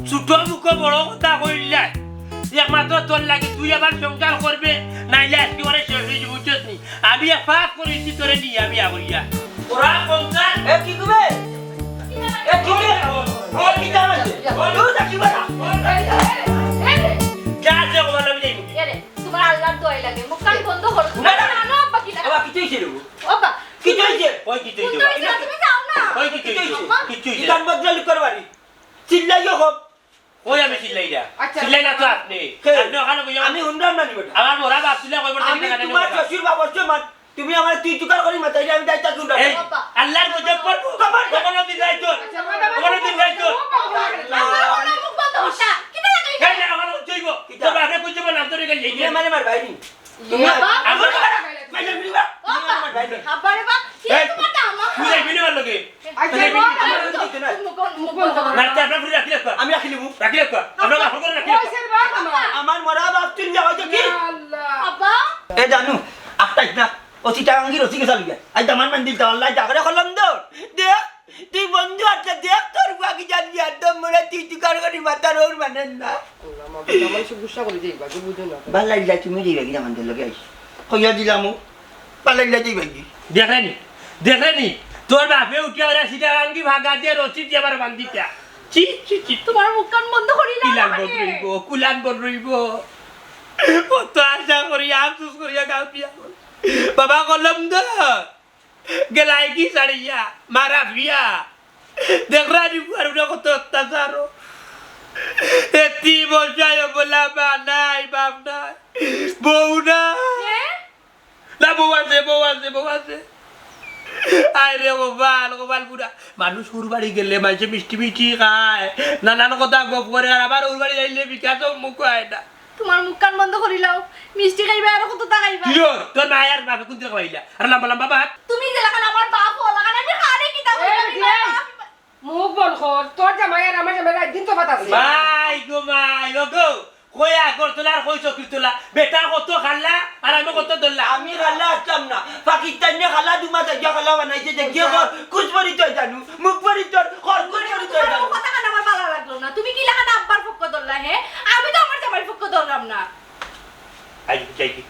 ছোট মুখো বড় কথা কইলাই। একমাত্র তোর লাগি তুই আবার সংসার করবে, নাইলে আজকে ওরে শেষ হয়ে যাবে, বুঝছস নি? আমি এক পাপ করেছি তোরে নিয়ে আমি আগরিয়া। ওরা কমজাত। এ কি করবে? এ কি করবে? ও কি জানো? ও কি জানো? যা, যা, ওরা আমি যাইনি। এরে, তোমার আল্লাহর দোয়াই লাগে। মুখ কান বন্ধ করো। না, না। জানো আব্বা কি না? আব্বা, কিচ্ছু হইছে রে? ও আব্বা, কিচ্ছু হইছে? ওই কিচ্ছু হইছে? তুমি যাও না। ওই কিচ্ছু হইছে? আব্বা। কিচ্ছু হইছে? ইতান বদলা লুকার বাড়ি। চিল্লাইও হোক। ওই আমি চিল্লাই না। আচ্ছা। চিল্লাই না তো আপনি। কে? আপনি ওখানে বইয়া আমি হুনলাম না নি বেটা। আমার বড় বাপ চিল্লা কইবার আমি না, না, তোমার না। শ্বশুর বাবার সমান। তুমি আমার তুই তুকার করি মাতাইলে আমি দায়িত্ব কোনটা? এই, বাবা। আল্লাহর গজব পড়বো। কখন দিন রাইতো? আচ্ছা, বাবা, বাবা, কখন দিন রাইতো? বাবা, বাবা, মুখ বন্ধ করতা। কিতা লাগে? এই না, আমার জৈব। কিতা? তোর বাপরে কইছে না, তোর এখানে তুমি যাইবে। মানে আমার ভাই নি? তুমি ইয়া, বাবা। আমার বাবা। মাইলে ফিরিবা। বাবা। তুমি আমার ভাই নি? আব্বারে বাবা, কি এই, তোমার দাম? তুই যাইবি না আমার লগে। আচ্ছা, তুই যাইবি না। বাবা, আমার লগে যাইতে না। মুখ বন্ধ, মুখ বন্ধ করো। না, তে আপনার ফিরে রাখি রাখবা। আমি রাখি নিবো। রাখি রাখবা। আপনার বাপর করে রাখি রাখবা। ওই স্যার, বাবা, বাবা। আমার মরা বাপ তুই যাওয়া কি? ইয়া আল্লাহ। আব্বা। এ জানু, আটকাইস না। ও চিটাগাঙ্গি রসি গেছা লইয়া। আই দামান মান দিল তো আল্লাহ যা করে কলম দো। দেখ, তুই বন্ধু আটকে দেখ তোর বুয়া কি জানবি আর দম মরে তুই তুই কার করি মাতার ওর মানেন না। আল্লাহ, মা, বললাম, মানুষ গুসা করে যাইবা, কি বুঝো না। ভালা ইল্লা তুমি যাইবা কি দামান দিল লগে আইস। কইয়া দিলাম ও। ভালা ইল্লা যাইবা কি? দেখেনি, দেখেনি, তোর বাপে উঠিয়া ওরা চিটাগাঙ্গি ভাগা দিয়ে রসি দিয়ে আবার বান্ধিতা। চি, চি, চি। তোমার মুখ কান বন্ধ করিলাম কিলান না বন্ধ মানে। রইব, কুলান বন্ধ রইব। কত আশা করি, আফসোস করিয়া গাও বিয়া করি। বাবা কলম দো। গেলাই কি ছাড়িয়া, মারা ফিয়া। দেখরা নি বুয়ার উপরে কত অত্যাচার। এতি বসায় বলা মা নাই, বাপ নাই। বউ না। কে? না, বউ আছে, বউ আছে, বউ আছে। আয় রে কপাল, কপাল পুড়া। মানুষ হুর বাড়ি গেলে মানষে মিষ্টি মিষ্টি খায়, নানান কথা গপ করে, আর আবার হুর বাড়ি যাইলে বিকাশও মুখ হয় না। তুমার মুখখান বন্ধ করিলাও, মিষ্টি খাইবা আর কততা খাইবা? কিওর? তোর মায় আর বাপে কুনদিন খাওয়াইলা? আর লম্বা লম্বা মাত। তুমি যেলাখান আমার বাপ অলাখান আমি কারে কিতা কইলাম? মুখ বন্ধ কর, তোর জামাই আর আমার জামাই রাইত দিন তফাত আছে। মাই গো মাই, ও গো, কই আগর তোলা আর কই চকির তোলা, বেটা কত খাল্লা আর আমি কত দল্লা। আমি খাল্লা আছলাম না, পাকিস্তানি খাল্লা দুমা থাকিয়া খাল্লা বানাইছে, দেখিয়া কর, কুছ পরি তুই জানু, মুখ পরি তোর, কর, কুছ পরি তুই জানু। কথা কান আমার ভালা লাগলো না, তুমি কিলাখান আব্বার পক্ষ ধরলা, হে? আমি তো আমার জামাইর পক্ষ ধরলাম না। আই, যাই কি?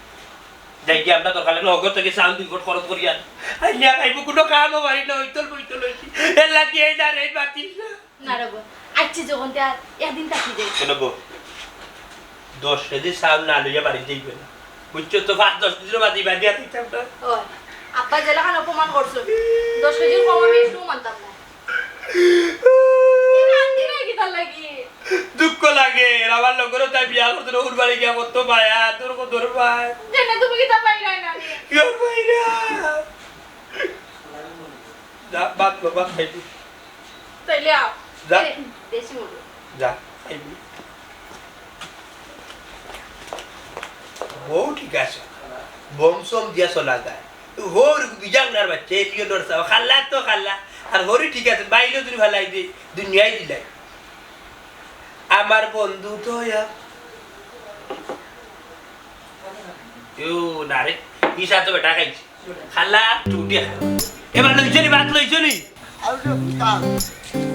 যাই কি, আমরা দরকার লাগলে হগর থেকে সাউন্ড দুই ফুট খরচ করি আর। আই, নিয়া খাইবো, কুনু কামও বাড়ি না, হইতল বইতল হইছি। এর লাগি এই না রে, বাতিল না। না রে গো, আইচ্ছা যখন তে আর একদিন থাকি যাই। শোনো গো, দশ কেজি চাউল না লইয়া বাড়ি যাইবে না। বুঝছো তো, পাঁচ দশ দিনও বাদে বাদে আর দিতাম না। ও, আব্বা যেলাখান অপমান করছো, দশ কেজির কম আমি একটুও মানতাম না। এই কান্দি নাই কিতার লাগি? দুঃখ লাগে, আমার লগরও তাই বিয়া করতে না, ওর বাড়ি গিয়া কত মায়া, তোর কত দরবার। জানে তুমি কিতা পাইরায় না রে? কি ওর বাইরা? যা, ভাত লো, ভাত খাইবি। তাইলে আও। যা। এ, দেশি মুরগি। যা, খাইবি। বউ ঠিক আছে, বম সম দিয়া চলা যায়। হরি বিজাংনার বাচ্চা, এলিয়নর চাও, খাল্লা তো খাল্লা। আর হরি ঠিক আছে, বাইলেও তুমি ফালাই দে, দুনিয়ায় দিলাই। আমার বন্ধু তো ইয়া। ইউ, না রে, ইসা তো বেটা খাইছে। খাল্লা, টুটি খা। এবার লইছো নি, ভাত লইছো নি? আলু কাম।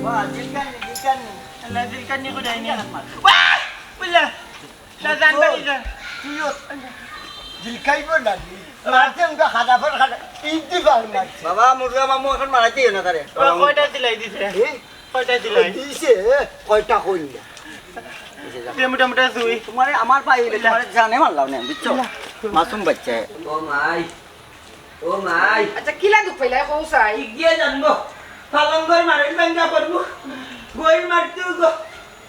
বাহ, জিলকানি, জিলকানি। আল্লাহ জিলকানি করে আইনি। বাহ! বুঝলা? না, জান বাড়ি যা। তুইও জিলকাইবো না নি? মারছে ওটা খাদা ফর খাদা। ইন্তি বার মারছে। বাবা, মুরগা মামু এখন মারাইতে না তারে। ওরা কয়টা দিলাই দিছে? এ? কয়টা দিলাই? দিছে, কয়টা কইল না। দে মোটা মোটা দুই। তোমারে আমার পাই হইলে তোমারে জানে মারলাম না, বুঝছো? মাসুম বাচ্চা। ও মাই। ও মাই। আচ্ছা, কিলা দুখ পাইলা, কও চাই? কি গিয়ে জানবো? পালঙ্গর মারইল ভাঙ্গা পড়বো। গই মারতে গো।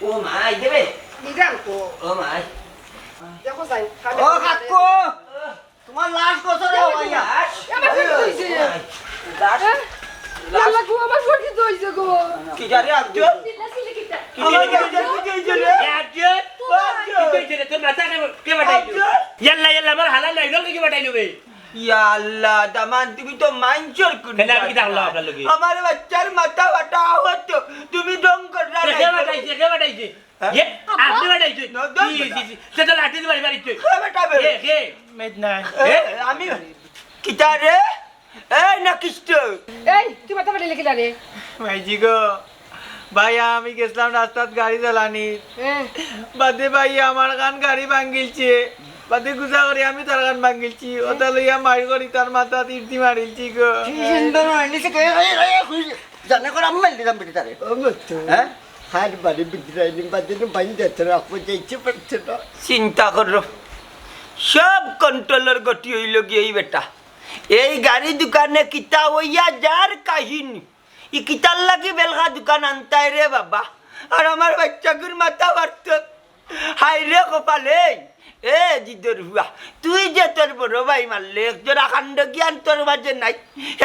ও মাই, দেবে। নিজাম তো। ও মাই। দেখো চাই, ও কাকু, তোমার লাশ গোসল ও ভাইয়া। লাশ? এবার কি হইছে? লাশ? হ্যাঁ? লাশ? আল্লাহ গো, আমার শরীর তো হইছে গো। কি জানি আব্দুল? চিল্লা চিল্লি কিতা? কি জানি আব্দুল? কি জানি? এ আব্দুল? ও আব্দুল। কি হইছে রে? তোর মাথা কে, কে বাটাইলো? আব্দুল। ইয়াল্লা, ইয়াল্লা, আমার হালা নাই, লোকে কি বাটাইলো বে? ইয়া আল্লাহ, দামান, তুমি তো মাইনষর কুন কেন আমি কি জাত দেখলাম না? আপনার লগে? আমার বাচ্চার মাথা ফাটা আহত, তুমি ঢং করলা কে, না। কে বাটাইছে? কে বাটাইছে? হ্যাঁ? এ, আপনি বাটাইছে? না, জি, জি, জি। সে তো লাঠি দিয়ে বাড়ি বাড়ি কে? কে বাটাবে? কে, কে? মেদ নাই। এ, এ? আমি কিতা রে? এই না কিষ্ট। এই, তুই মাথা ফাটাইলে কিলা রে? ভাইজি গো, ভাই, আমি গেছিলাম রাস্তাত গাড়ি চালানি। হ্যাঁ। বাদে ভাই আমার খান গাড়ি ভাঙ্গিলছে। বাদে গুজা করি আমি তার খান ভাঙ্গিলছি। ওটা লইয়া মারি করি তার মাথাত ইর্তি মারিলছি গো। কি সুন্দর হয়, নিচে কে, এই, এই, এই, খুঁজে। জানে করে আমি মারি দিলাম বেটি তারে। ও গো তো। হ্যাঁ? হাত বাড়ি বিদ্রাইনি, বাদে বাইন যাচ্ছে না, আপনি যাইতে পারছে না। চিন্তা করো। সব কন্ট্রোলর গতি হইল গিয়ে এই বেটা। এই গাড়ি দোকানে কিতা হইয়া যার কাহিনী। ই কিতার লাগি বেলকা দোকান আনতায় রে বাবা? আর আমার বাচ্চাগুর মাথা ফাটতো। হায় রে কপালে। এ জিদর হুয়া, তুই যে তোর বড় ভাই মারলে, এক জোড়া কাণ্ড জ্ঞান তোর মাঝে নাই।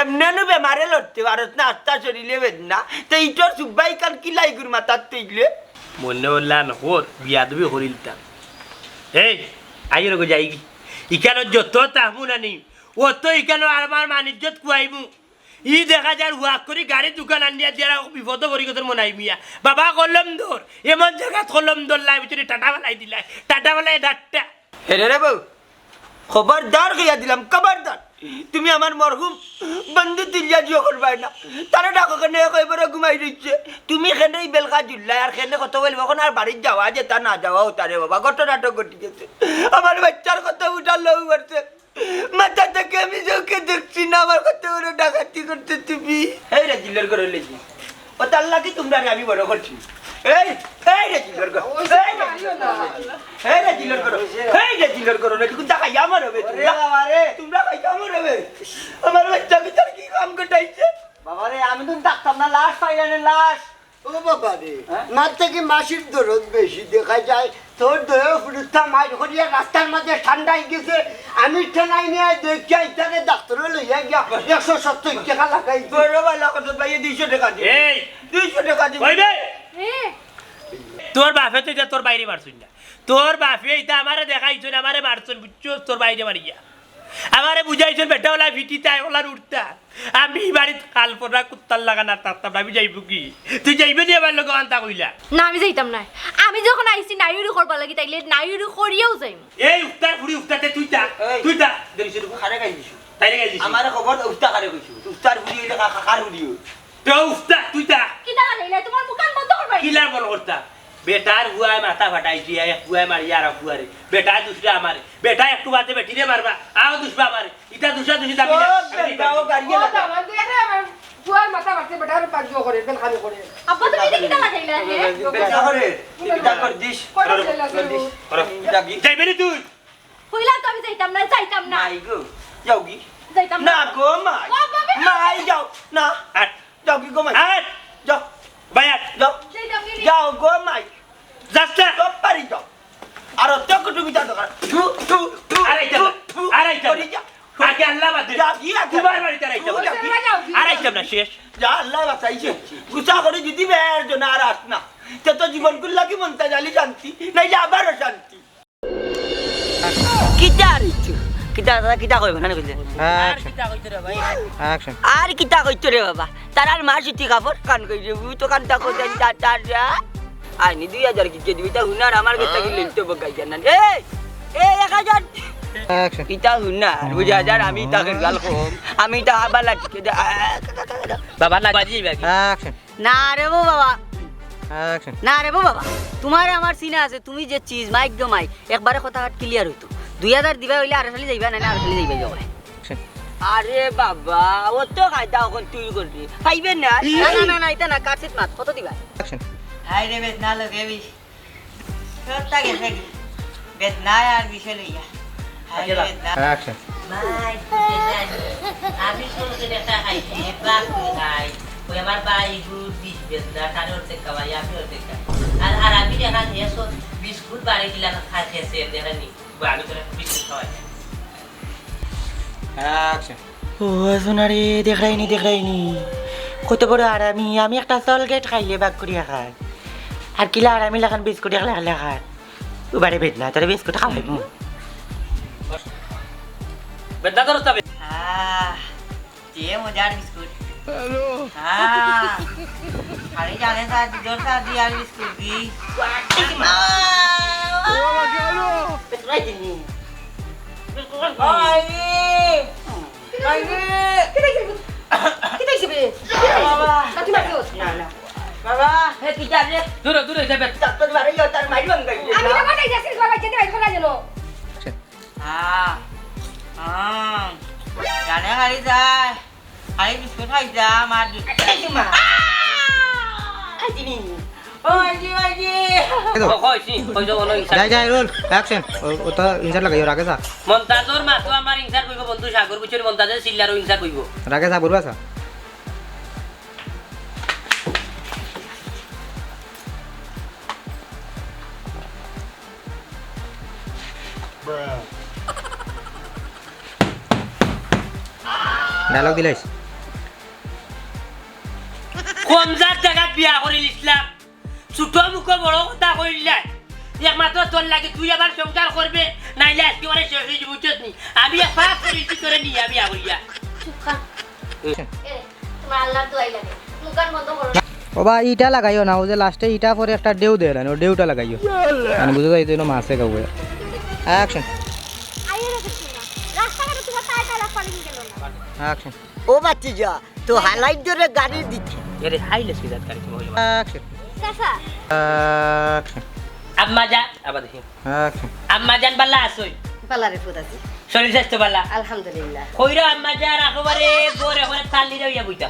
এমনে নু বেমারে লড়তে পারস না, আস্তা শরীরে বেদনা। তো ইটর সুব্বাই কান কিলা ইগুর মাথাত তৈলে। মনে হল্লা নহর, বিয়াদবি করিলতাম। এই, আইর গো যাইগি। ইকানো যত তাহমু নানি, অত ইকানো আর আমার মান ইজ্জত কুয়াইমু। ই দেখা যার হুয়াক করি গাড়ি দোকান আনিয়া দিয়ার বিপদ করি গেছে মনাই মিয়া। বাবা কলম ধর, এমন জায়গাত কলম ধরলাই, ভিতরে টাটা ফালাই দিলাই, টাটা ফালাই ডাট্টা। এরে রে বউ, খবরদার কইয়া দিলাম, খবরদার। তুমি আমার মরহুম বন্ধু তুলিয়া জিও করবায় না। তারে ডাকো কেনে, কই বড় ঘুমাই রইছে। তুমি কেনে ই বেলকা জুল্লাই, আর কেনে কত বলবো, এখন আর বাড়িত যাওয়া যেতা না যাওয়া হতা রে বাবা, ঘটনা তো ঘটি গেছে। আমার বাচ্চার কত উঠার লউ করছে। মাথা থেকে আমি চোখে দেখছি না, আমার কত বড় ডাকাতি করতে তুমি। এই রে জিল্লর করো লেজি। ও তার লাগি তোমরা রে আমি বড় করছি। এই, এই রে জিল্লর করো। এই রে জিল্লর করো। এই রে জিল্লর করো। এই রে জিল্লর করো। না, কিন্তু খাইয়া আমার হবে ওরে তোমরা। বাবা রে। তোমরা খাইয়া আমার হবে। আমার বাচ্চা ভিতর কি কাম ঘটাইছে? বাবা রে, আমি তো ডাক্তার না, লাশ পাইলাম না, লাশ। ও বাবা রে, হ্যাঁ? মার থেকে মাসির দরদ বেশি দেখা যায়। তোর দয়া ফুরুতা মাইর করিয়া রাস্তার মাঝে ঠান্ডা অই গেছে। আমি ঠেলাই নিয়া দেখিয়া ইতারে ডাক্তারো লইয়া গিয়া একশো সত্তর টেকা লাগাই। বড় ভালা কথা ভাই, দুইশো টেকা দে। এই! দুইশো টেকা দে। ওই বে! এ! তোর বাপে তো ইতা তোর ভাইরে মারছইন না। তোর বাপে ইতা আমারে দেখাইছইন, আমারে মারছইন, বুঝছস? তোর ভাইরে মারিয়া। আমারে বুঝাইছইন বেটা অলা ফিটিতা, অলা উঠতা। আমি ই বাড়িত কাল পরনা কুত্তার লাখান আর থাকতাম না, আমি যাইমুগি। তুই যাইবে নি আমার লগে অন্তা কইলা? না, আমি যাইতাম নায়। আমি যখন আইছি নাইউরি করবার লাগি, তাইলে নাইউরি করিয়াউ যাইমু। এই উফতার ফুড়ি উফতাতে তুই তা, এই। তুই তা। দেরি শুরু কর। কারে গাইলি? তাইরে গাইলি। আমারে খবর দে, উফতা কারে কইছস? উফতার ফুড়ি অইলে কা-, কা-, কার ফুড়ি অয়? তো উফতা, তুই তা। কিতা লাগাইলা? তোমার মুখখান বন্ধ করবায়। কিলা বন্ধ করতাম? বেটার ফুয়ায় মাথা ফাটাইছে, এক ফুয়ায় মারিয়া আর এক ফুয়ারে। বেটায় দুষরা আমারে। বেটায় একটু বাদে বেটিরে মারবা, আরো দুষবা আমারে। ইতা দুষা দুষি দাবি না। সব বেটাও গাড়িয়ে ও লাগে। তো আমার দুই আরে আমার ফুয়ার মাথা মারছে, বেটার পাঁচ জো করে, বেল খালি করে। আব্বা, তুমি এটা কিতা লাগাইলা, হে? বেটা করে, তুই কিতা কর দিস? করে দিলা, কর দিস। কর। কিতা কি? যাইবে নি তুই? কইলাম তো আমি যাইতাম না, যাইতাম না। মাই গো, যাওগি? যাইতাম না। না গো মাই। ও বাবা। মাই যাও না। আট। যাওগি গো মাই? আট। যাও। ভাই আট। যাও। যাইতাম কি? যাও গো মাই। যাস না। সব পারি যাও। আর অত কুটুমি যাও দরকার। থু, থু, থু, আর আইতাম না। থু, থু। আর আইতাম না। করি যাও। আগে আল্লাহ বাদ দে। যাওগি আগে। তোমার বাড়িত আর আইতাম না। যাওগি। আর আইতাম না, শেষ। যা আল্লাহ বাঁচাইছে। গুছা করি যদি বের জন আর আস না। তে তো জীবন কুল্লা কি মনটা জালি শান্তি। নাইলে আবার অশান্তি। কিতা আর ইচ্ছু? কিতা, তারা কিতা কইবা না কইলে? আর Action. কিতা কইতো রে ভাই? Action. আর কিতা কইতো রে বাবা? তারার মা সুতি কাপড় কান কই রে, উই তো কান তা কই দেন, তা, তা, তা। আইনি দুই হাজার কিতা দিবি, তা হুনার আমার গেছে কি লেনতে বগাই জানান। এই, এই, এক হাজার। Action. কিতা হুনার, বুঝা যার আমি তাকে গাল কম, আমি তা আবার লাঠি দে, আ, বাবা, না বাজি যাইবা কি? Action. না রে বো বাবা। Action. না রে বো বাবা, তোমারে আমার চিনা আছে, তুমি যে চিজ, মাইক গো মাইক, একবারে কথা কাট clear অইতো। দুই হাজার দিবা অইলে আরো খালি যাইবা, নাইলে আরো খালি যাইবা, যাও। Action. আরে বাবা, ও তো কায়দা অখন তুই করবি। পাইবে না? না, না, না, না, ইতা না, কাটছিত মাত, কত দিবা? Action. হায় রে বেদনা লগে বিষ। তোরটা গেছে কি? বেদনায় আর বিষে লইয়া। হায় রে বেদনা। Action. ভাই, তুই বেদনা নি? আমি সরষে দেখা খাইছি, বাপ তুই খাই। ওই আমার ভাই গুড় বিষ বেদনা, তার অর্ধেক খাওয়াই, আমি অর্ধেক খাই। আর, আর আমি দেখা গেছে বিস্কুট বাড়ি দিলাম, খাইছে, দেখা নি? বা আমি তোরা বিস্কুট খাওয়াই। Action. ও, সোনা রে, দেখরায়নি, দেখরায়নি। কত বড় হারামি, আমি একটা চকলেট খাইলে বাগ করিয়া খায়। আর কিলা হারামি লাখান বিস্কুট একলা একলা খায়। উবারে বেদনা, তোরে বিস্কুট খাওয়াইমু। বেদনা তোর তবে। আহ, যে মজার বিস্কুট। হ্যালো। হ্যাঁ। খালি জানে স্যার, দুধর স্যার দিয়ে আর বিস্কুট দি। ও বাবা, গেল। বিস্কুট খাইছিনি? বিস্কুট খাইছিনি? ওই। কিতা অইছে বে? কিতা অইছে বে? বাবা। না, না। বাবা। হে, কি জানে? দূরে, দূরে যাবে। ডাক্তার বাড়ি যাও, তার মারি ভাঙ গেছে। আমি তো বাসায় যাচ্ছি, বাবা, যেতে পারি, খোলা যেন। হ্যাঁ। হ্যাঁ। জানে খালি যায়। খালি বিস্কুট খাইতাম আর বিস্কুট খাইছি মা। খাইছিনি? ও, আইজি, আইজি। এই তো। ও, কইছি, কইছো বলো, ইনসার। যাই, যাই, roll, action. ও, ও তো ইনসার লাগাইও, রাগে যা। মন্তাজর মা তো আমার ইনসার কইবো, বন্ধু সাগর, বুঝছো নি? মন্তাজর চিল্লারও ইনসার কইবো। রাগে যা, বুড়বা যা। Dialogue দিলাইস। কম জাত জাগাত বিয়া করিল ইসলাম। ছোট মুখো বড় কথা কইলাই। একমাত্র তোর লাগি, তুই আবার সংসার করবে, নাইলে আজকে ওরে শেষ অইযিবো, বুঝছস নি? আমি এক পাপ করিছি তোরে নিয়া বিয়া করিয়া। চুপ কর। এ, তোমার আল্লাহর দোয়াই লাগে। মুখখান বন্ধ করো। ও বা, ইটা লাগাইও না, ও যে last-এ ইটা পরে একটা ঢেউ দেয় না, ও ঢেউটা লাগাইও। মানে বুঝা যায় যেন মাছে কাউকে। Action. আইয়ে রে, দেখছি না। রাস্তাঘাটে তোমার পায়ে পায়ে রাস্তা লিখে গেল না। Action. ও বাচ্চি যা, তো হালাই ধরে গাড়ি দিচ্ছি। এরে, হাইলে সিজাত গাড়ি তোমার হইলো। Action. চাচা। Action. আম্মা যা, আবার দেখি। Action. আম্মা জান বালা আছই? বালা রে পুত আছি। শরীর স্বাস্থ্য বালা? আলহামদুলিল্লাহ। কইরা আম্মা জান একেবারে ঘরে ঘরে তালি রইয়া বইতা।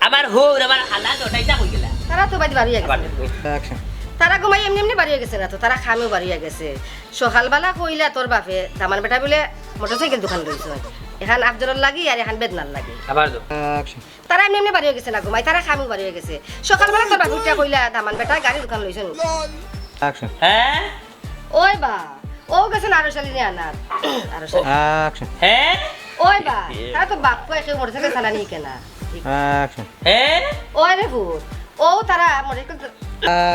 আমার হৌর, আমার হালা দটাইতা কই গেলা? তারা তো বাড়ি বাড়ি আবার গেছে। দেখি। Action. তারা ঘুমাই এমনি এমনি বাড়ি গেছে না তো, তারা খামেও বাড়ি গেছে। সকালবেলা কইলা তোর বাপে দামান বেটা বলে মোটরসাইকেল দোকান লইছে। এখান আফজলর লাগি আর এখান বেদনার লাগি। আবার দাও। Action. তারা এমনি এমনি বাড়ি গেছে না ঘুমাই, তারা খামেও বাড়ি গেছে। সকালবেলা তোর বাপে উঠিয়া কইলা দামান বেটা গাড়ি দোকান লইছে নি। Action. হ্যাঁ? ওই বা, ও গেছইন আরো শালিনে আনাত। আরো শালি। Action. হ্যাঁ? ওই বা, তারা তো বাপ কয় কেউ মোটরসাইকেল চালানি কেনা। Action. হ্যাঁ? ওই রে ফুট, ও তারা মোটরসাইকেল তো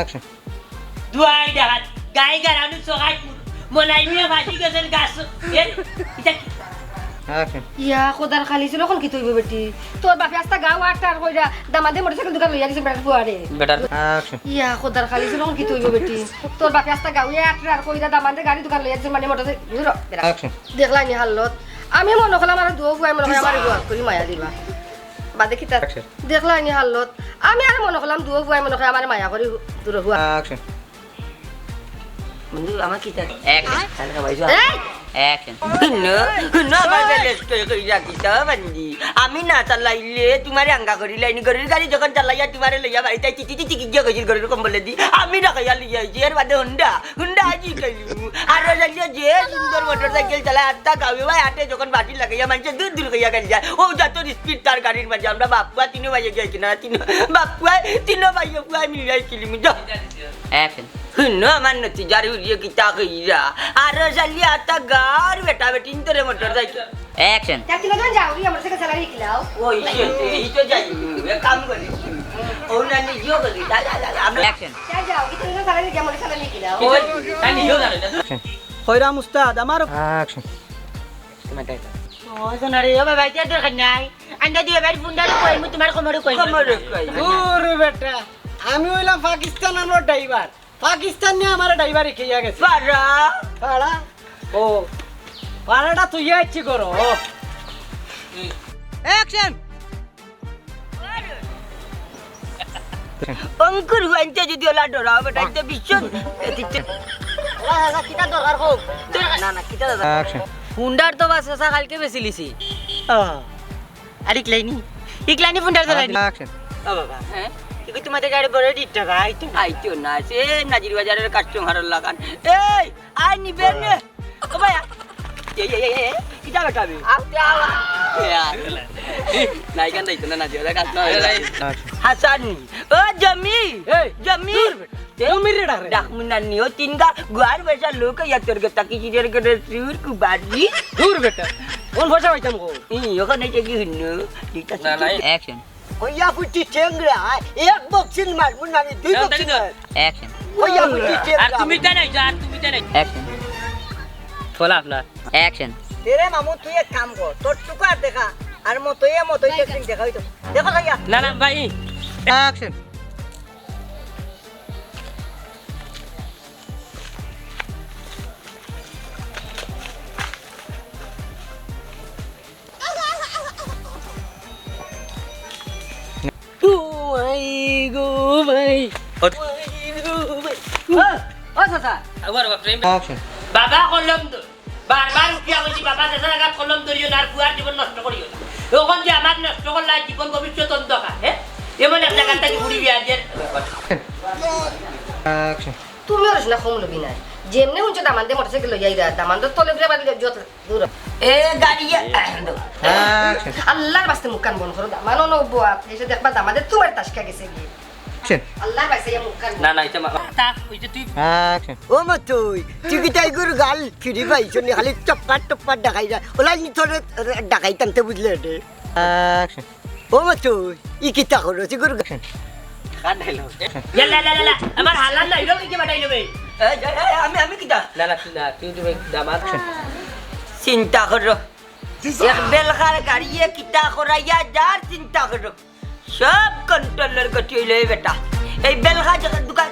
Action. দুয়াই ডাহাত, গাই গারানু সগাই ফুট, মনাই মিয়া ফাঁসি গেছেন গাছ। এ, এটা কি? Action. ইয়া, খোদার খালি ছিল, অখন কিতা অইবো বেটি? তোর বাপে আস্তা গাউ আটটা আর কইরা দামান্দে মোটরসাইকেল দুকান লইয়া গেছে বেটার ফুয়ারে। বেটার। Action. ইয়া, খোদার খালি ছিল, অখন কিতা অইবো বেটি? তোর বাপে আস্তা গাউ আটটা আর কইরা দামান্দে গাড়ি দুকান লইয়া গেছে মানে মোটরসাইকেল, ধুরো, বেটা। Action. দেখলায়নি হালত? আমি মনো করলাম আরো দুও ফুয়ায় মনো করে আমারে দুয়া করি মায়া দিবা। বাদে কিতা? Action. দেখলায়নি হালত? আমি আরো মনো করলাম দুও ফুয়ায় মনো করে আমারে মায়া করি দূরে ফুয়া। Action. বন্ধু, আমার কিতা? Action. কালকে ভাই এই! Action. হুনো, হুনো, আমার বেলেশ কই, কই রাখিস তো, বান্দি? আমি না চালাইলে তুমারে আঙ্গা করি লাইনি, গরুর গাড়ি যখন চালাইয়া তুমারে লইয়া বাড়িত আইছি, তি, তি, তি, তি, গিয়া গেছিল গরুর কম্বলেদি। আমি রাখাইয়া লইয়া আইছি, এর বাদে হুন্ডা, হুন্ডা আজি কইলু। আর ওই যে, যে সুন্দর মোটরসাইকেল চালায়, আটটা গাউয়ে ভাই আটে যখন বাটি লাগাইয়া মানষে দূর দূর কইয়া গেল যায়। ও যত speed তার গাড়ির মাঝে, আমরা বাপুয়া তিনো ভাইয়ে গিয়া কিনা, তিনো বাপুয়া, তিনো ভাইয়ে পুয়া মিলাই কিলিমু, যাও। Action. হুনো, আমার নতি যার হুলিয়ে কিতা কইরা। আরো শালি আতা গার বেটা বেটিন তোরে মোটরসাইকেল। Action. তা তিনজন যাও, গিয়া মোটরসাইকেল চালানি শিখিলাও। ওই, এই তো যাই, এক কাম করি। ও না, নিজেও করি, যা, যা, যা, যা, আমরা Action. তা যাও, কি তিনজন চালানি গিয়া মোটরসাইকেল চালানি শিখিলাও। ওই, তা নিজেও জানে না। Action. কইরাম উস্তাদ, আমার Action. ওই তো না রে, ও বাবা, এটা দরকার নাই। আন্দা দিয়ে বাড়ি ফোন দাঁড়ো, কই, মু তোমার কোমরে কই। কোমরে কই। দূর বেটা, আমি অইলাম পাকিস্তান আমলর driver। পাকিস্তান নিয়া আমারে driver শিখাইয়া গেছে। পাড়া? পাড়া? ও, পাড়াটা তুই আইছি করো। Action. অঙ্কুর হুয়াইনতে যদি ওলা ডরাও বেটা, ইতে ভীষণ এদিকে। ওলা দাদা, কিতা দরকার হোক? না, না, কিতা দাদা? Action. হুন্ডার তো বাস চাচা কালকে বেচিলিছি। ও। আর ইকলাইনি? ইকলাইনি হুন্ডার তো লাইনি। Action. ও বাবা, হ্যাঁ? ইগু তোমাদের গাড়ি বড় ডিটটা ভাই, তুমি। আইতো না, সে নাজির বাজারের customer লাগান। এই, আয় নিবে নে। ও ভাই, এ, এ, এ, এ, কিতা বেটা বে? আস্তে আওয়া। এ, আর। না, এখান যাইতো না, নাজির বাজার customer। Action. হাসানি। ও জমি। এই, জমি। দূর বেটা। এ, জমির রে ডাক রে। ডাক মুনানি, ও তিন গা, গুয়ার পয়সা লোক, ইয়া তোর গেতা কি চিনের গেলে চুর কুবারি। দূর বেটা। কোন পয়সা পাইতাম গো? ই, ওখানে যে কি হইল? ঠিক আছে। না, না, Action. কইয়া ফুটি ঠেংরা, এক boxing মারমু না আমি, দুই না, boxing তাই তো। মার। Action. কইয়া ফুটি ঠেংরা। আর তুমি জানাই, আর তুমি জানাই। Action. ফলা আপনার। Action. এরে মামু, তুই এক কাম কর, তোর টুকা দেখা, আর মতইয়া মতই একদিন দেখা হইতো। দেখো ভাইয়া। না, না, ভাই। Action. ও ভাই গো ভাই। ও। ভাই গো ভাই। ও, ও চাচা। আবার বাপরে। Action. বাবা কলম তো। বারবার উঠিয়া বলছি, বাবা, দেশের আঘাত কলম ধরিও না, আর পুয়ার জীবন নষ্ট করিও না। এখন যে আমার নষ্ট করলা, জীবন ভবিষ্যৎ অন্ধকার, হ্যাঁ? এমন এক জায়গা থেকে ঘুরি বিয়া দিয়ে। Action. তুমিও রস না কম লবি নাই। যেমনে হুনছো দামান্দে মোটরসাইকেল লইয়া আইরা, দামান্দর তলে ফিরে বাড়ি যত দূর। এ গাড়ি, এ, Action. আল্লাহর বাস্তে মুখখান বন্ধ করো, দামান অনো বওয়াত, এসে দেখবা দামান্দে তোমার তাসকা গেছে গিয়া। Action. আল্লাহর বাস্তে ইয়া মুখখান বন্ধ। না, না, এটা মা-, তা, ওই যে তুই Action. ও মতই, তুই কিতা ইগুর গাল ফিরি পাইছো নি, খালি টপ্পা টপ্পা ডাকাই যা। ওলা নি তোরে ডাকাই টানতে বুঝলে রে। Action. ও মতই, ই কিতা করো, তুই গুরু Action. কাট দিল। ইয়াল্লা, ইয়াল্লা, ইয়াল্লা, আমার হালাল নাই, লোক কি বাটাই নেবে? এই, এই, এই, আমি, আমি কিতা? না, না, তুই না, তুই, তুই দামাদ। Action. চিন্তা করো। এক বেলখার গাড়িয়ে কিতা করাইয়া যার চিন্তা করো। সব control-র গতি হইল এই বেটা। এই বেলখা যখন দোকান